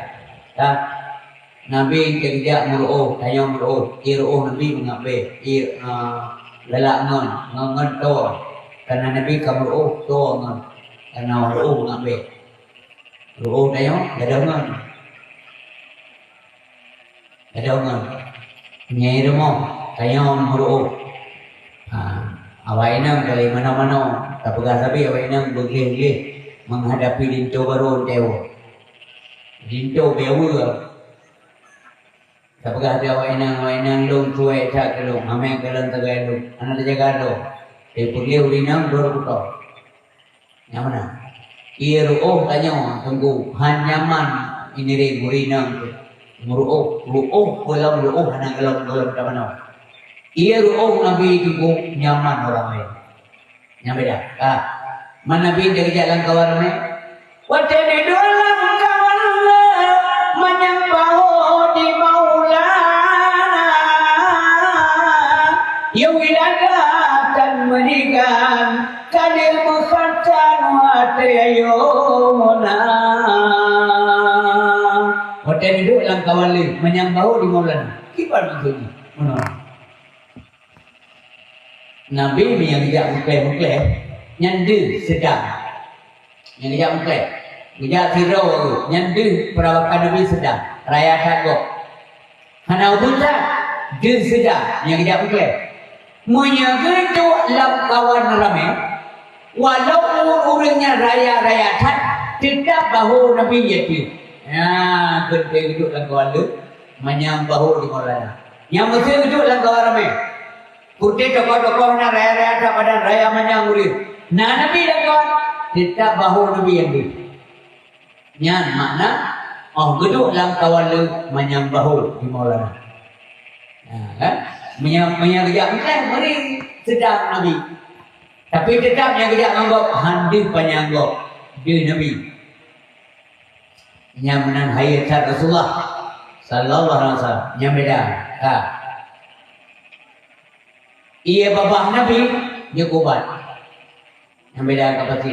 Dah. Nabi keujak meuruoh, tanyoe meuruoh. Ie ruoh Nabi meungabeh. Ie, eh, galak ngon, ngon, ngon toe. Karena Nabi ka meuruoh, toe ngon. Karena ruoh meungabeh. Ruoh tanyoe gadôh ngon. Gadôh ngon. Nyai rumoh, tanyoe meuruoh. Ha, awak inong dari manoe-manoe, tapeugah sabe awak inong beugleh-gleh menghadapi linto barô teuh. Linto beue. Tapeugah di awak inong, awak inong lôn cuek that keu lôn, hamé keu lôn teugai lôn. Hana teujaga lôn. Dipeugléh ureueng inong dua reukutô. Nyang meunan. Ie ruoh tanyoe teungku, han nyaman iniring ureueng inong teuh. Meuruoh, ruoh peulom ruoh hana gohlom-gohlom tamanoe. Ie ruoh Nabi teungku nyaman ureueng laén. Nyang beda. Ah. Man Nabi jak lam kawan ramé. Watée neuduek lam kawan ramé, manyang bahô di Maulana. Yue lagak tan meurigan, ka lheueh meukhatan watée ayeuna. Watée neuduek lam kawan lé, manyang bahô di Maulana. Kiban maksud jih? Meunoe. Nabi meunyo geujak meukleh-meukleh, nyan deuh seudang. Nyang geujak meukleh, geujak sidroe, nyan deuh peurawakan Nabi seudang, raya that gob. Hana ubeut that, deuh seudang nyang geujak meukleh. Meunyo geuduek lam kawan ramé, walau ureueng-ureueng nyan raya-raya that, teutab bahô Nabi jih. Nyan keuh geuduek lam kawan lé, manyang bahô di Maulana. Nyang meusé geuduek lam kawan ramé. Putôh tokoh-tokoh na raya-raya that badan raya manyang ureueng. Na Nabi lam kawan, teutab bahô Nabi nyang deuh. Nyan makna, oh geuduek lam kawan lé manyang bahô di Maulana. Nah, kan? Meunyo, meunyo geujak meukleh, meuri seudang Nabi. Tapi teutab nyang geujak ngon gob, han deuh panyang gob, deuh Nabi. Nyang meunan hayeu that Rasulullah sallallahu alaihi wasallam. Nyang beda. Ha. Ie babah Nabi jeuet keu ubat. Nyang beda ka pasti.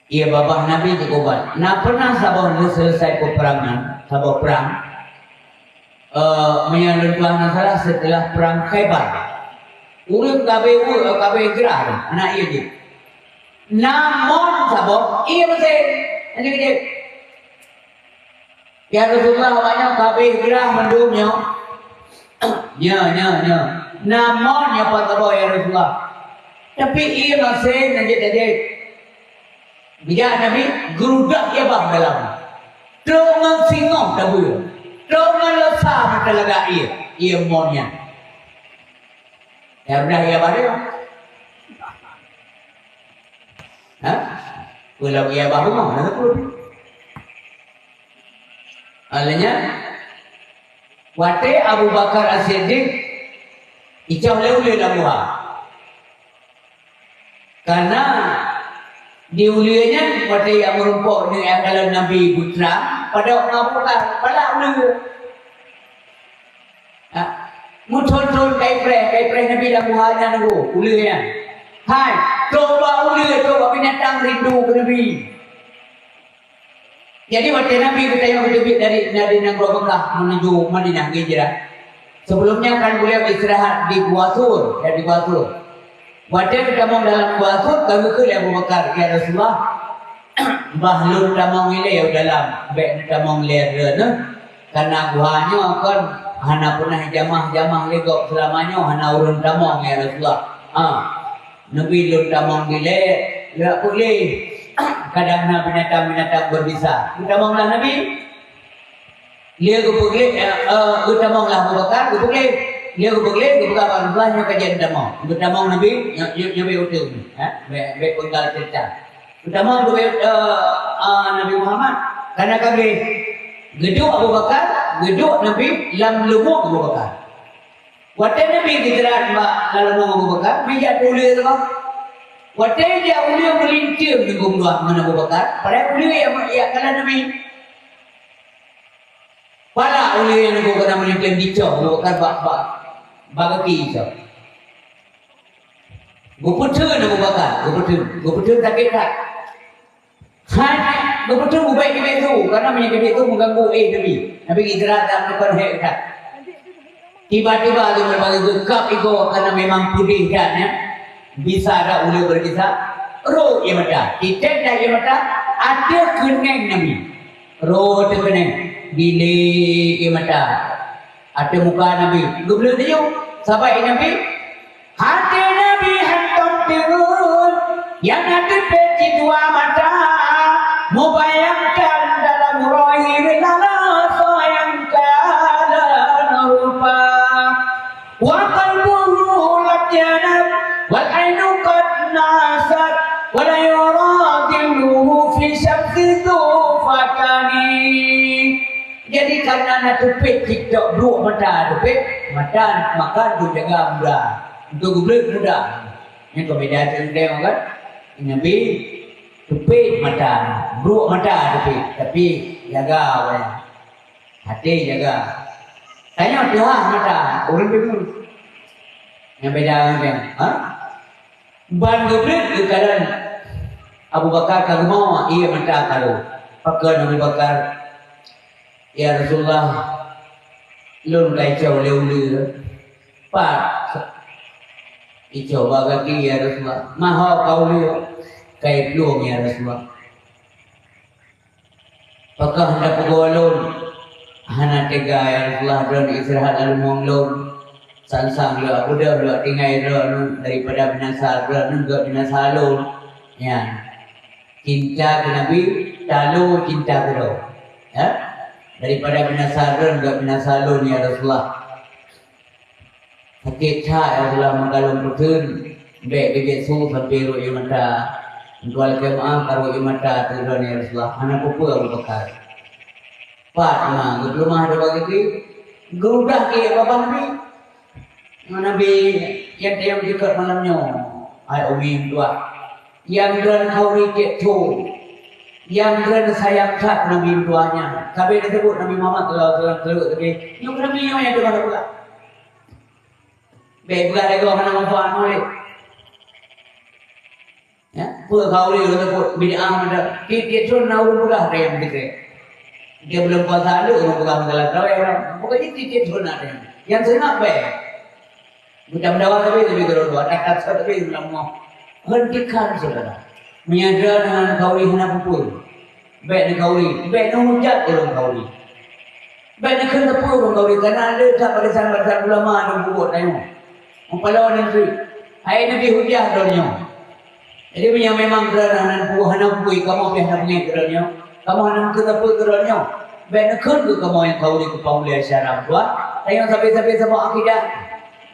Ie babah Nabi jeuet keu ubat. Na pernah saboh lheueh selesai peperangan, saboh perang, eh, meunyo lôn tuan hana salah, setelah perang Khaibar. Ureueng ka abéh ueh, ka abéh grah, aneuk ie jih. Na mon saboh, ie meusé. Lanjut, lanjut. "Ya Rasulullah, awak nyoe ka abéh grah mandum nyoe." "Nyoe, nyoe, nyoe. Na mon nyoe pat saboh, ya Rasulullah. Tapi ie maséng na jeuet-jeuet." Geujak Nabi, geurudah ie babah dalam. Trok ngon singoh tabeue. Trok ngon leusa meutalagak ie, ie mon nyan. Ya udah, ie babah dia. Ha? Pulang ie babah rumoh, na sapeue? Alanya, watée Abu Bakar As-Siddiq icoh lé uleue lam guha. Karena di uleue nyan, watée jak meurumpok ngon nyang kalon Nabi beutrang, padub ngon Abu Bakar, palak uleue. Ha, meuthon-thon kai preh, kai preh Nabi lam guha nyan nunggu, uleue nyan. Hai, trok bak uleue, trok bak binatang rindu keu Nabi. Jadi watée Nabi geutanyong geuteubiet dari, dari nanggroe Meukah meunuju Madinah hijrah. Sebelumnya kan beliau istirahat di Gua Thur, ya, di Gua Thur. Watée geutamong dalam Gua Thur, ka geukheun lé Abu Bakar, "Ya Rasulullah, bah lôn tamong ilée u dalam, bék neutamong lé droeneuh. Karena guha nyoe kon hana peunah jamah-jamah lé gob seulama nyoe, hana ureuëng tamong, ya Rasulullah." Ha. Nabi lôn tamong dilée, lheueh peugleh kadang na binatang-binatang berbisa. Geutamonglah Nabi. Lheueh geupeugléh, eh, eh, geutamonglah Abu Bakar, geupeugléh. Lheueh geupeugléh, geupeugah bak Rasulullah nyoe ka jeuet tamong. Geutamong Nabi, nyoe, nyoe, nyoe bèk uteuen, eh, bèk, bèk peugah cerita. Geutamong geupeugléh, eh, eh, Nabi Muhammad. Karena ka gleh geuduek Abu Bakar, geuduek Nabi lam lubong Abu Bakar. Watée Nabi geujrat bak lalong Abu Bakar, meujak uleue teuma. Watée jak uleue meulinteung teungku dua ngon Abu Bakar, padahai uleue jak, jak kalon Nabi. Pala uleue nyang teungku keunan meulinteung dicok Abu Bakar bak, bak, bak gaki cok. Geupeutheun Abu Bakar, geupeutheun, geupeutheun sakét that. Hai, geupeuteumèe ubé-ubé su, karena meunyoe keubiet su meuganggu éh Nabi. Nabi istirahat dan meukeureuhét that. Tiba-tiba tu meubagi geukab igoe karena memang peudeh that, ya. Bisa that uleue beugisa, rhot ié mata. Titek that ié mata, ateueh keuneng Nabi. Rhot ateueh keuneng, dilée ié mata. Ateueh muka Nabi, geubleut laju. Sahabat Nabi, até Nabi hantom teun, nyang na teupéh cit dua mata, mubayangkan dalam roh ié laloe soe nyang ka lôn rupa. Wa qalbuhu lam yanam, wal ainu qad nasat, wa la yura dhilluhu fi syamsi dhu fatani. Jadi, karena na teupéh cit tok, brôk mata teupéh, mata maka geujaga muda. Untuk geubleut muda. Nyan keu beda teuntèe kan? Nabi teupéh mata, brôk mata teupéh, tapi jaga awai. Até jaga. Tanyoe tuha mata, ureueng deungoe. Nyang beda ngon nyan, ha? Ban geubleut geukalon Abu Bakar ka geumoe ié mata ka rhot. Pakon Abu Bakar, "Ya Rasulullah, lôn ka icok lé uleue." "Pat icok bak gaki, ya Rasulullah?" "Maho ka uleue." "Ka iplueng, ya Rasulullah." "Pakon hana peugoe lôn?" "Hana teuga, ya Rasulullah, droeneuh istirahat lam lôn. Sang-sang lôn beudôh lôn tinggai droeneuh daripada binasa droeneuh, gèt binasa lôn." Nyan. Cinta keu Nabi, talo cinta keu droe. Ya? Daripada binasa droeneuh, gèt binasa lôn, ya Rasulullah. Sakét that, ya Rasulullah, maka lôn peutheun, bèk geujeuet su sampoe rhot ié mata. Meutuah lakèe meu'ah ka rhot ié mata ateueh droeneuh, ya Rasulullah. Hana peue-peue Abu Bakar. Pat ma geupeuleumah dua bagi pih, geurudah keu babah Nabi. Ngon Nabi nyang tayong jikheun malam nyoe, hai umi meutuah. Nyang droen khauri cit thon. Nyang droen sayang that Nabi meutuah nyan. Sabe teuseubut Nabi Muhammad sallallahu alaihi wasallam, tapi nyoe Nabi nyoe nyang teuma peugah. Bèk peugah lé goh hana manfaat ulèe. Ya, peue khauri lôn teupeu bid'ah mantong. Tiep-tiep thon na ureueng peugah lagèe nyan dikeu. Dia bulan puasa lé ureueng peugah meusalah traweh lom. Pokoknya tiep-tiep thon na lagèe nyan. Nyang seunang bèk. Mudah-mudahan tapi lebih keudua, takat tapi ulama. Hentikan saudara. Meunyoe droeneuh ngon khauri hana peue-peue. Bèk neukhauri, bèk neuhujat ureueng khauri. Bèk neukheun teupeu ureueng khauri, kana le that barisan-barisan ulama nyang peubuet tanyoe. Mupaloe nanggroe. Hai Nabi hujah droeneuh nyoe. Jadi, meunyoe memang droeneuh hana peue, hana peue, kamoe pih hana peue droeneuh nyoe. Kamoe hana meukeue teupeu droeneuh nyoe. Bèk neukheun keu kamoe nyang khauri keu paulèe syara meutuah. Tanyoe sabe-sabe saboh akidah.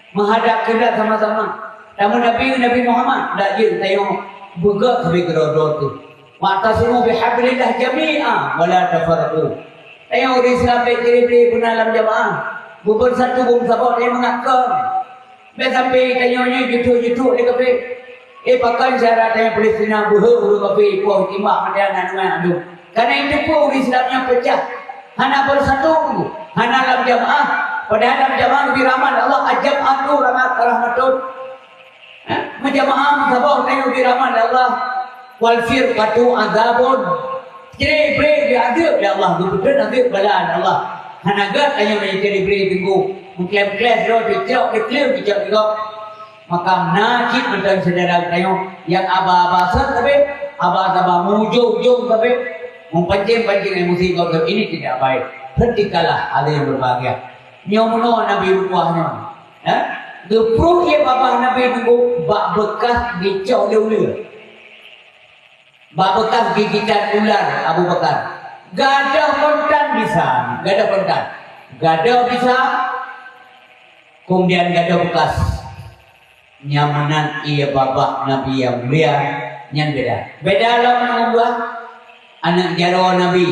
Meuhadab kiblat sama-sama. Tameun Nabi, Nabi Muhammad, dak jeuet tanyoe beugèt sabe keudroe-droe teuh. "Wa'tasimu bihablillah jami'a wa la tafarraqu." Tanyoe ureueng Islam bèk tirèh-tirèh beuna lam jamaah. Beubeursatu beumeusaboh tanyoe mangat kon. Bèk sampai tanyoe nyoe jituek-jituek lé kafé. Eh, pakon syedara tanyoe Palestina beuhe ureueng kafé, poh timbak maté aneuk ngon andeueng. Karena itu pun ureueng Islam nyoe peucah. Hana bersatu, hana lam jamaah. Padahai lam jamaah lebih rahmat Allah, al-jam'atu rahmat, rahmatun. Ha? Jamaah meusaboh tanyoe geubri rahmat lé Allah. Wal firqatu adzabun. Cre-bre geuazeueb lé Allah, geupeutrön azeueb bala lé Allah. Hana gét tanyoe meunyoe cre-bre teungku. Meuklém-klém droe teucok, teuklém teucok teucok. Maka na cit mantong syedara tanyoe nyang aba-aba sot sabe, aba-aba mujông-jông sabe, meupancing-pancing emosi gob ini tidak baik. Hentikanlah, hadirin berbahagia. Nyoe meunoe Nabi rupa nyoe. Eh? Geupruh ié babah Nabi Nuh bak bekas gicok lé uleue. Bak bekas gigitan ular Abu Bakar. Gadôh kontan bisa, gadôh kontan. Gadôh bisa, kemudian gadôh bekas. Nyang meunan ié babah Nabi nyang mulia, nyan beda. Beda lom ngon buah aneuk jaroe Nabi.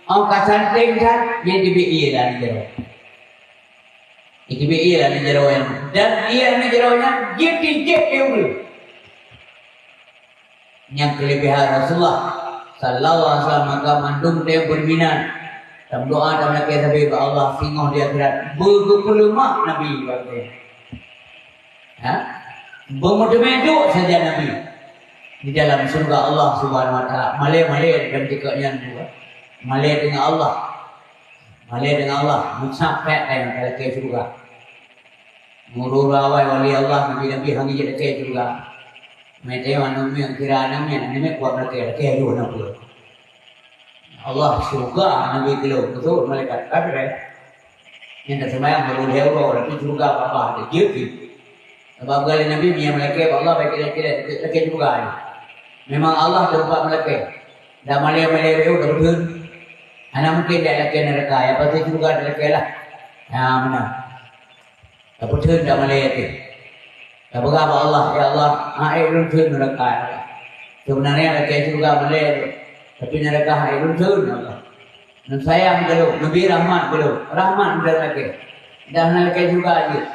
Ôh ka santeng that, nyan teubiet ié lam jaroe. Iteubiet ié lam jaroe nyan. Dan ié lam jaroe nyan jeuet tijép lé ureueng. Nyang keulebihan Rasulullah sallallahu alaihi wasallam, maka mandum teuh beureuminan. Tameudoa, tameulakée sabe bak Allah, singoh di akhirat. Beugeupeuleumah Nabi bak geutanyoe. Ha? Beumeuteumé duek saja Nabi di dalam syeuruga Allah Subhanahu wa Taala. Malée-malée dan ceuka nyan juga. Malée dengan Allah. Malée dengan Allah. Meusapat dan talakée syeuruga. Muru rawai wali Allah, nabi-nabi hana jeuet lakée syeuruga. Meuteumé aneuk miet, kira aneuk miet, aneuk miet kuat lakée, lakée adoh na peue. Allah syeuruga nabi keu lôn, beutôi malaikat kafir, eh. Nyang taseumayang baru lhèe uroe, tapi syeuruga babah ada jeuet jih. Sabab geuh lé Nabi, meunyoe meulakée bak Allah, baik kira-kira lakée syeuruga nyoe. Memang Allah teumpat meulakée. Dan malée-malée bayu dah beutôi. Hana mungkin dak lakée neuraka, ya pasti syeuruga dak lakée lah. Ya, meunan. Tapeutheun dak malée teuh. Tapeugah bak Allah, "Ya Allah, hana ék lôn theun neuraka, ya Allah. Seubeunarnya lakée syeuruga malée, tapi neuraka hana ék lôn theun, ya Allah. Neusayang keu lôn, neubri rahmat keu lôn, rahmat neutreun lakée. Dan hana lakée syeuruga jeuet.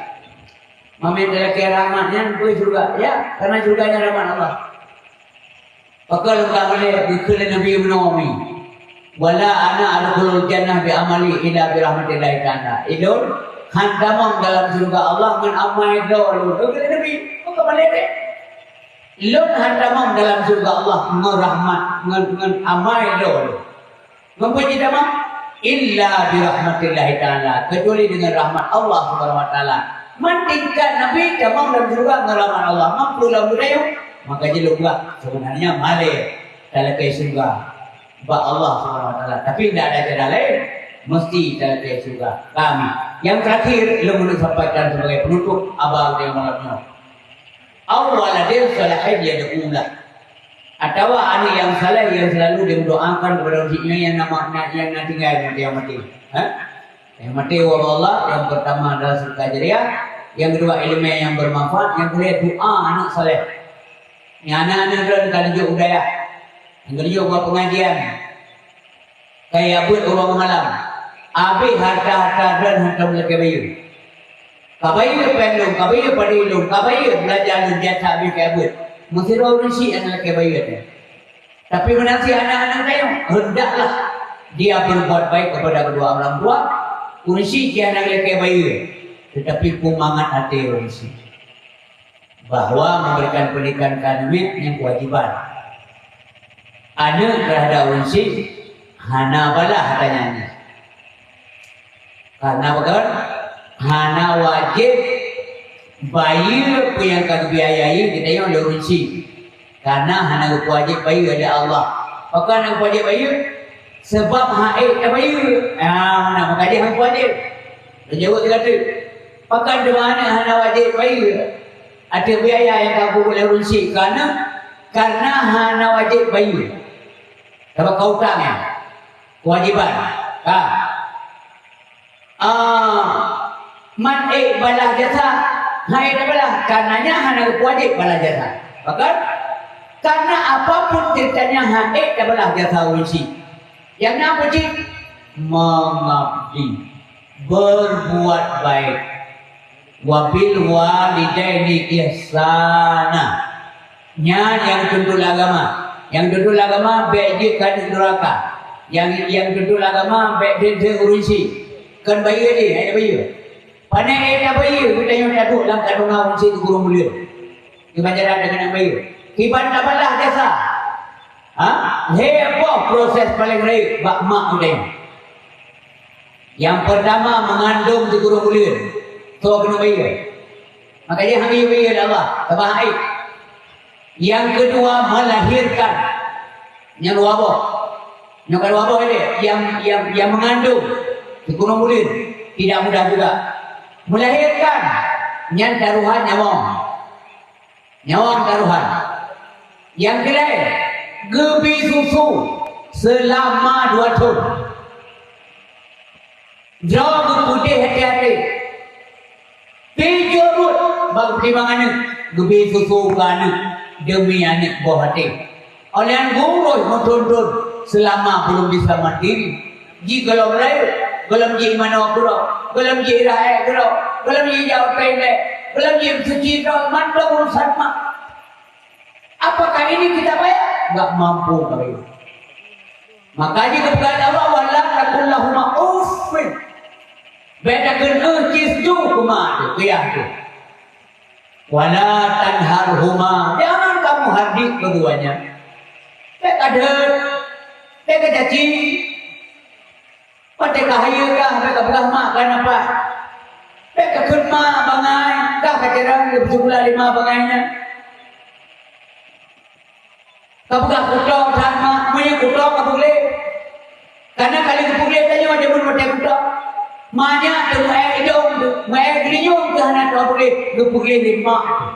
Mamét lakée rahmat nyan peue syeuruga? Ya, karena syeuruga nyan rahmat Allah." Pakon lôn ka malée, geukheun lé Nabi meunoe mi, "Wala ana adkhulul jannah bi amali illa bi rahmatillahi ta'ala." Ilôn han tamong dalam syeuruga Allah ngon amai droe lôn. Geukheun lé Nabi, pakon malée teuh? Ilôn han tamong dalam syeuruga Allah ngon rahmat, ngon, ngon amai droe lôn. Ngon peue jih tamong? Illa bi rahmatillahi ta'ala, kecuali dengan rahmat Allah Subhanahu wa Taala. Man tingkat Nabi tamong dalam syeuruga ngon rahmat Allah. Mampu lom beudayong, maka jih lôn peugah, sebenarnya malée talakée syeuruga bak Allah Subhanahu wa Taala. Tapi tidak ada cara lain, mesti talakée syeuruga. Kami. Yang terakhir, lôn meunyoe sampaikan sebagai penutup abang yang malam nyoe. Au waladin shalihin yad'u lah. Atawa aneuk nyang saleh nyang selalu dimeudoakan kepada ureueng nyan nyang na, nyang na tinggai, nyang maté. Ha? Nyang maté ubak Allah, nyang pertama adalah sedekah jariah, nyang kedua ileumèe nyang bermanfaat, nyang ketiga doa aneuk saleh. Nyang aneuk-aneuk droen ka neujok u dayah, nyang keujok bak pengajian. Kaya buet uroe malam, abéh harta-harta droen hantom lakée bayeue. Ka bayeue péng lôn, ka bayeue padé lôn, ka bayeue beulanja lôn, jasa abéh kaya buet. Meusidroe ureueng syik hana lakée bayeue teuh. Tapi meunasih aneuk-aneuk tanyoe, hendaklah dia berbuat baik kepada kedua orang tua. Ureueng syik hana lakée bayeue, tetapi peumangat até ureueng syik. Bahwa memberikan pendidikan keu aneuk miet nyan kewajiban. Aneuk terhadap ureueng syik hana balah, katanya nyan. Karena pakon? Hana wajéb bayeue peue nyang ka geubiayai geutanyoe lé ureueng syik. Karena hana geupeuwajéb bayeue lé Allah. Pakon hana geupeuwajéb bayeue? Sebab han ék tabayeue. Ah, meunan maka jih hana geupeuwajéb. Lôn jaweueb sigoe teuk. Pakon teuma aneuk hana wajéb bayeue ateueh biaya nyang ka geupeue lé ureueng syik keu aneuk? Karena hana wajéb bayeue. Sabab ka utang nyan. Kewajiban. Ka. Ah, man ék balah jasa, han ék tabalah. Karenanya hana geupeuwajéb balah jasa. Pakon? Karena apapun ceritanya han ék tabalah jasa ureueng syik. Nyang na apa cit? Mengabdi. Berbuat baik. Wa bil walidaini ihsana. Nyan nyang tuntut agama. Nyang tuntut agama bèk jeuet keu aneuk duraka. Nyang, nyang tuntut agama bèk theun-theun ureueng syik. Kon bayeue jih, han ék bayeue. Pane ék tabayeue, geutanyoe taduek lam kandungan ureueng syik gurông buleuen. Kiban jalan deungon aneuk bayeue. Kiban tabalah jasa. Ha? Lhèe boh proses paleng rayeuk bak mak udeh. Nyang peurtama, meungandong sikureueng buleuen. Soe keuneuk bayeue? Maka jih han geuyue bayeue lé Allah, sabab hana ék. Nyang keudua, melahirkan. Nyang dua boh. Nyang keudua boh ilèe, nyang, nyang, nyang meungandong sikureueng buleuen, tidak mudah juga. Melahirkan, nyan tarohan nyawöng. Nyawöng tarohan. Nyang keulhèe, geubi susu seulama dua thon. Droe geupeudeh até-até. Pi jeuet rot bak timang aneuk, geubi susu keu aneuk deumi aneuk boh até. Óh lheueh nyan geuroh meuthon-thon seulama belum bisa mandiri. Jigohlom rayeuk, gohlom jiék manoe keudroe, gohlom jiék rayeuk keudroe, gohlom jiék jak u toilet, gohlom jiék meusuci droe, mantong urusan mak. Apakah ini kita bayar? Enggak mampu kami. Maka jih geupeugah lé Allah, "Wala taqul lahuma uffin." Bèk takheun "eu" cit su keu mak teuh, keu yah teuh. "Wala tanharhuma." Jangan kamu hardik keduanya. Bèk kadeuet, bèk kacaci. Watèe ka hayeue kah, bèk kapeugah mak kah nafah. Bèk kakheun mak bangai, kah kajarang geupeusikulah lé mak bangai nyan. Kapeugah kuto that mak, meunyoe kuto kapeugleh. Karena kali geupeugléh tanyoe deungon watèe kuto. Manyak teuh meu'èk idong, meu'èk geulinyueng teuh hana teuh geupeugléh, geupeugléh lé mak teuh.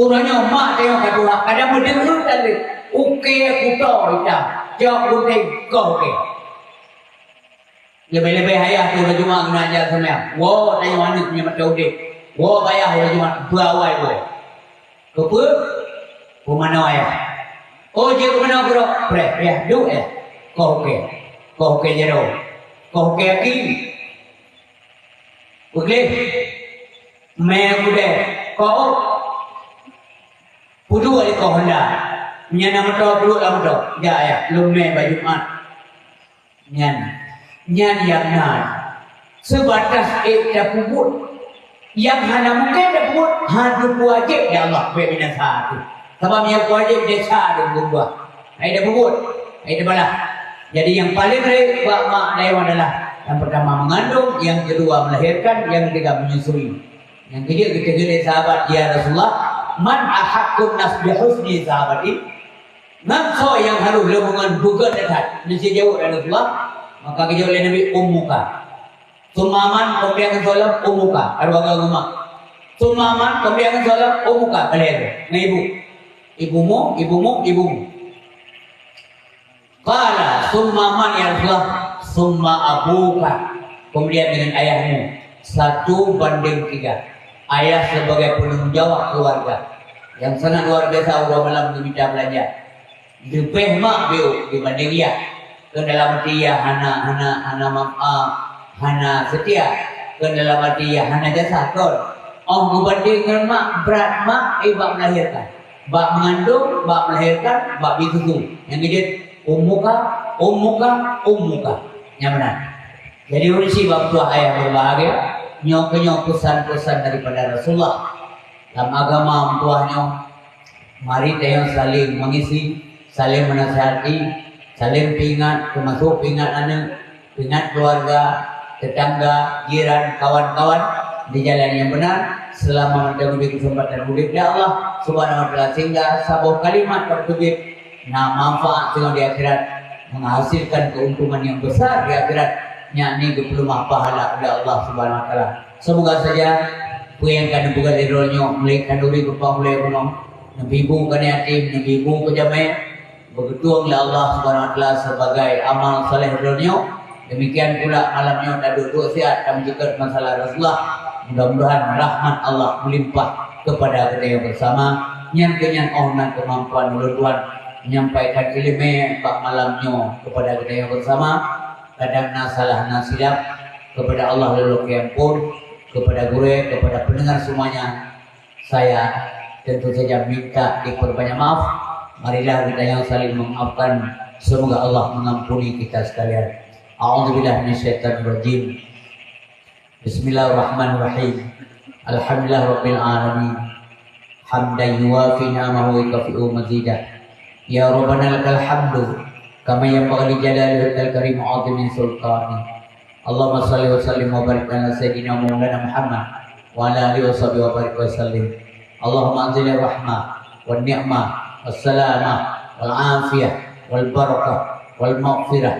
Uroe nyoe mak tanyoe ka tuha, kadang meudeungoe that lé, ukée kuto itam, cok gunting, koh ukée. Leubeh-leubeh ayah teuh uroe Jumat geuneuk jak seumayang. Woe tanyoe aneuk nyang mantong udeb. Woe bak ayah uroe Jumat, beu awai woe. Keupeue? Peumanoe ayah. Oh, jeuet keu manoe keudroe. Preh, preh, duek eh. Koh ukée. Koh ukée jaroe. Koh ukée aki. Peugleh. Mé udeb. Koh. Peuduek di koh honda. Nyan na moto, peuduek lam moto. Jak ayah, lôn mé bak Jumat. Nyan, nyan nyang na. Seubatas ék tapeubuet. Nyang hana mungken tapeubuet, hana peuwajéb lé Allah, bèk binasa teuh. Sabab nyang peuwajéb desya teuh geubuet. Hai tapeubuet, hai tabalah. Jadi nyang paleng rayeuk bak mak tanyoe adalah nyang peurtama meungandong, nyang keudua melahirkan, nyang keutiga menyusui. Nyang keujeuet geutanyong lé sahabat, "Ya Rasulullah, man ahaqqun nas bi husni sahabati?" Ngon soe nyang harôh lôn ngon beugét that? Neusi jaweueb lé Rasulullah, maka geujaweueb lé Nabi, "Ummuka." Summa man, keumudian ngon soe lom, "Ummuka," keuluwarga ngon mak. Summa man, keumudian ngon soe lom, "Ummuka," ka lhèe, ngon ibu. Ibumu, ibumu, ibumu. Qala, "Summa man ya Rasulullah?" "Summa abuka." Kemudian dengan ayahmu, satu banding tiga. Ayah sebagai penanggung jawab keluarga. Yang sangat luar biasa, uroe malam geumita beulanja. Leubeh mak beu dibanding yah. Keu dalam hati yah hana, hana, hana ma-, a, hana seutia. Keu dalam hati yah hana jasa, kon. Oh, geubanding ngon mak, brat mak, eh, bak melahirkan. Bak mengandung, bak melahirkan, bak bi susu. Nyang keujeuet, "Ummuka, ummuka, ummuka." Nyang meunan. Jadi, ureueng syiek bak meutuah ayah berbahagia, nyoe keunyoe pesan-pesan daripada Rasulullah. Lam agama meutuah nyoe, mari tanyoe saling mengisi, saling menasihati, saling peuingat, termasuk peuingat aneuk, peuingat keluarga, tetangga, jiran, kawan-kawan di jalan yang benar selama mantong dibri kesempatan udeb lé Allah Subhanahu wa Taala, sehingga saboh kalimat teuteubiet na manfaat singoh di akhirat, menghasilkan keuntungan yang besar di akhirat, yakni geupeuleumah pahala oleh Allah Subhanahu wa Taala. Semoga saja peue nyang ka neupeugah lé droeneuh nyoe, mulai khanduri geupang mulai bunoe, neubi bu keu aneuk yatim, neubi bu keu jamé, beugeutueng lé Allah Subhanahu wa Taala sebagai amal saleh droeneuh. Demikian pula malam nyoe taduek-duek siat tameuceukeut masalah Rasulullah. Mudah-mudahan rahmat Allah melimpah kepada geutanyoe bersama. Nyan keuh nyan óh nan keumampuan ulôn tuan menyampaikan ileumèe bak malam nyoe kepada geutanyoe bersama. Kadang na salah na silap, kepada Allah lôn lakèe ampôn, kepada gurèe, kepada pendengar semuanya. Saya tentu saja minta diperbanyak maaf. Marilah geutanyoe saling memaafkan. Semoga Allah mengampuni kita sekalian. A'udzubillahi minasyaitonirrajim. Bismillahirrahmanirrahim. Alhamdulillahirabbil alamin. حمدا يوافي نعمه ويكافئ مزيده. يا ربنا لك الحمد كما ينبغي لجلال وجهك الكريم وعظيم سلطانك. اللهم صل وسلم وبارك على سيدنا مولانا محمد وعلى آله وصحبه وبارك وسلم. اللهم أنزل الرحمة والنعمة والسلامة والعافية والبركة والمغفرة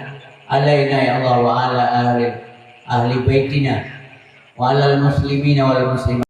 علينا يا الله وعلى آل، أهل بيتنا وعلى المسلمين والمسلمات.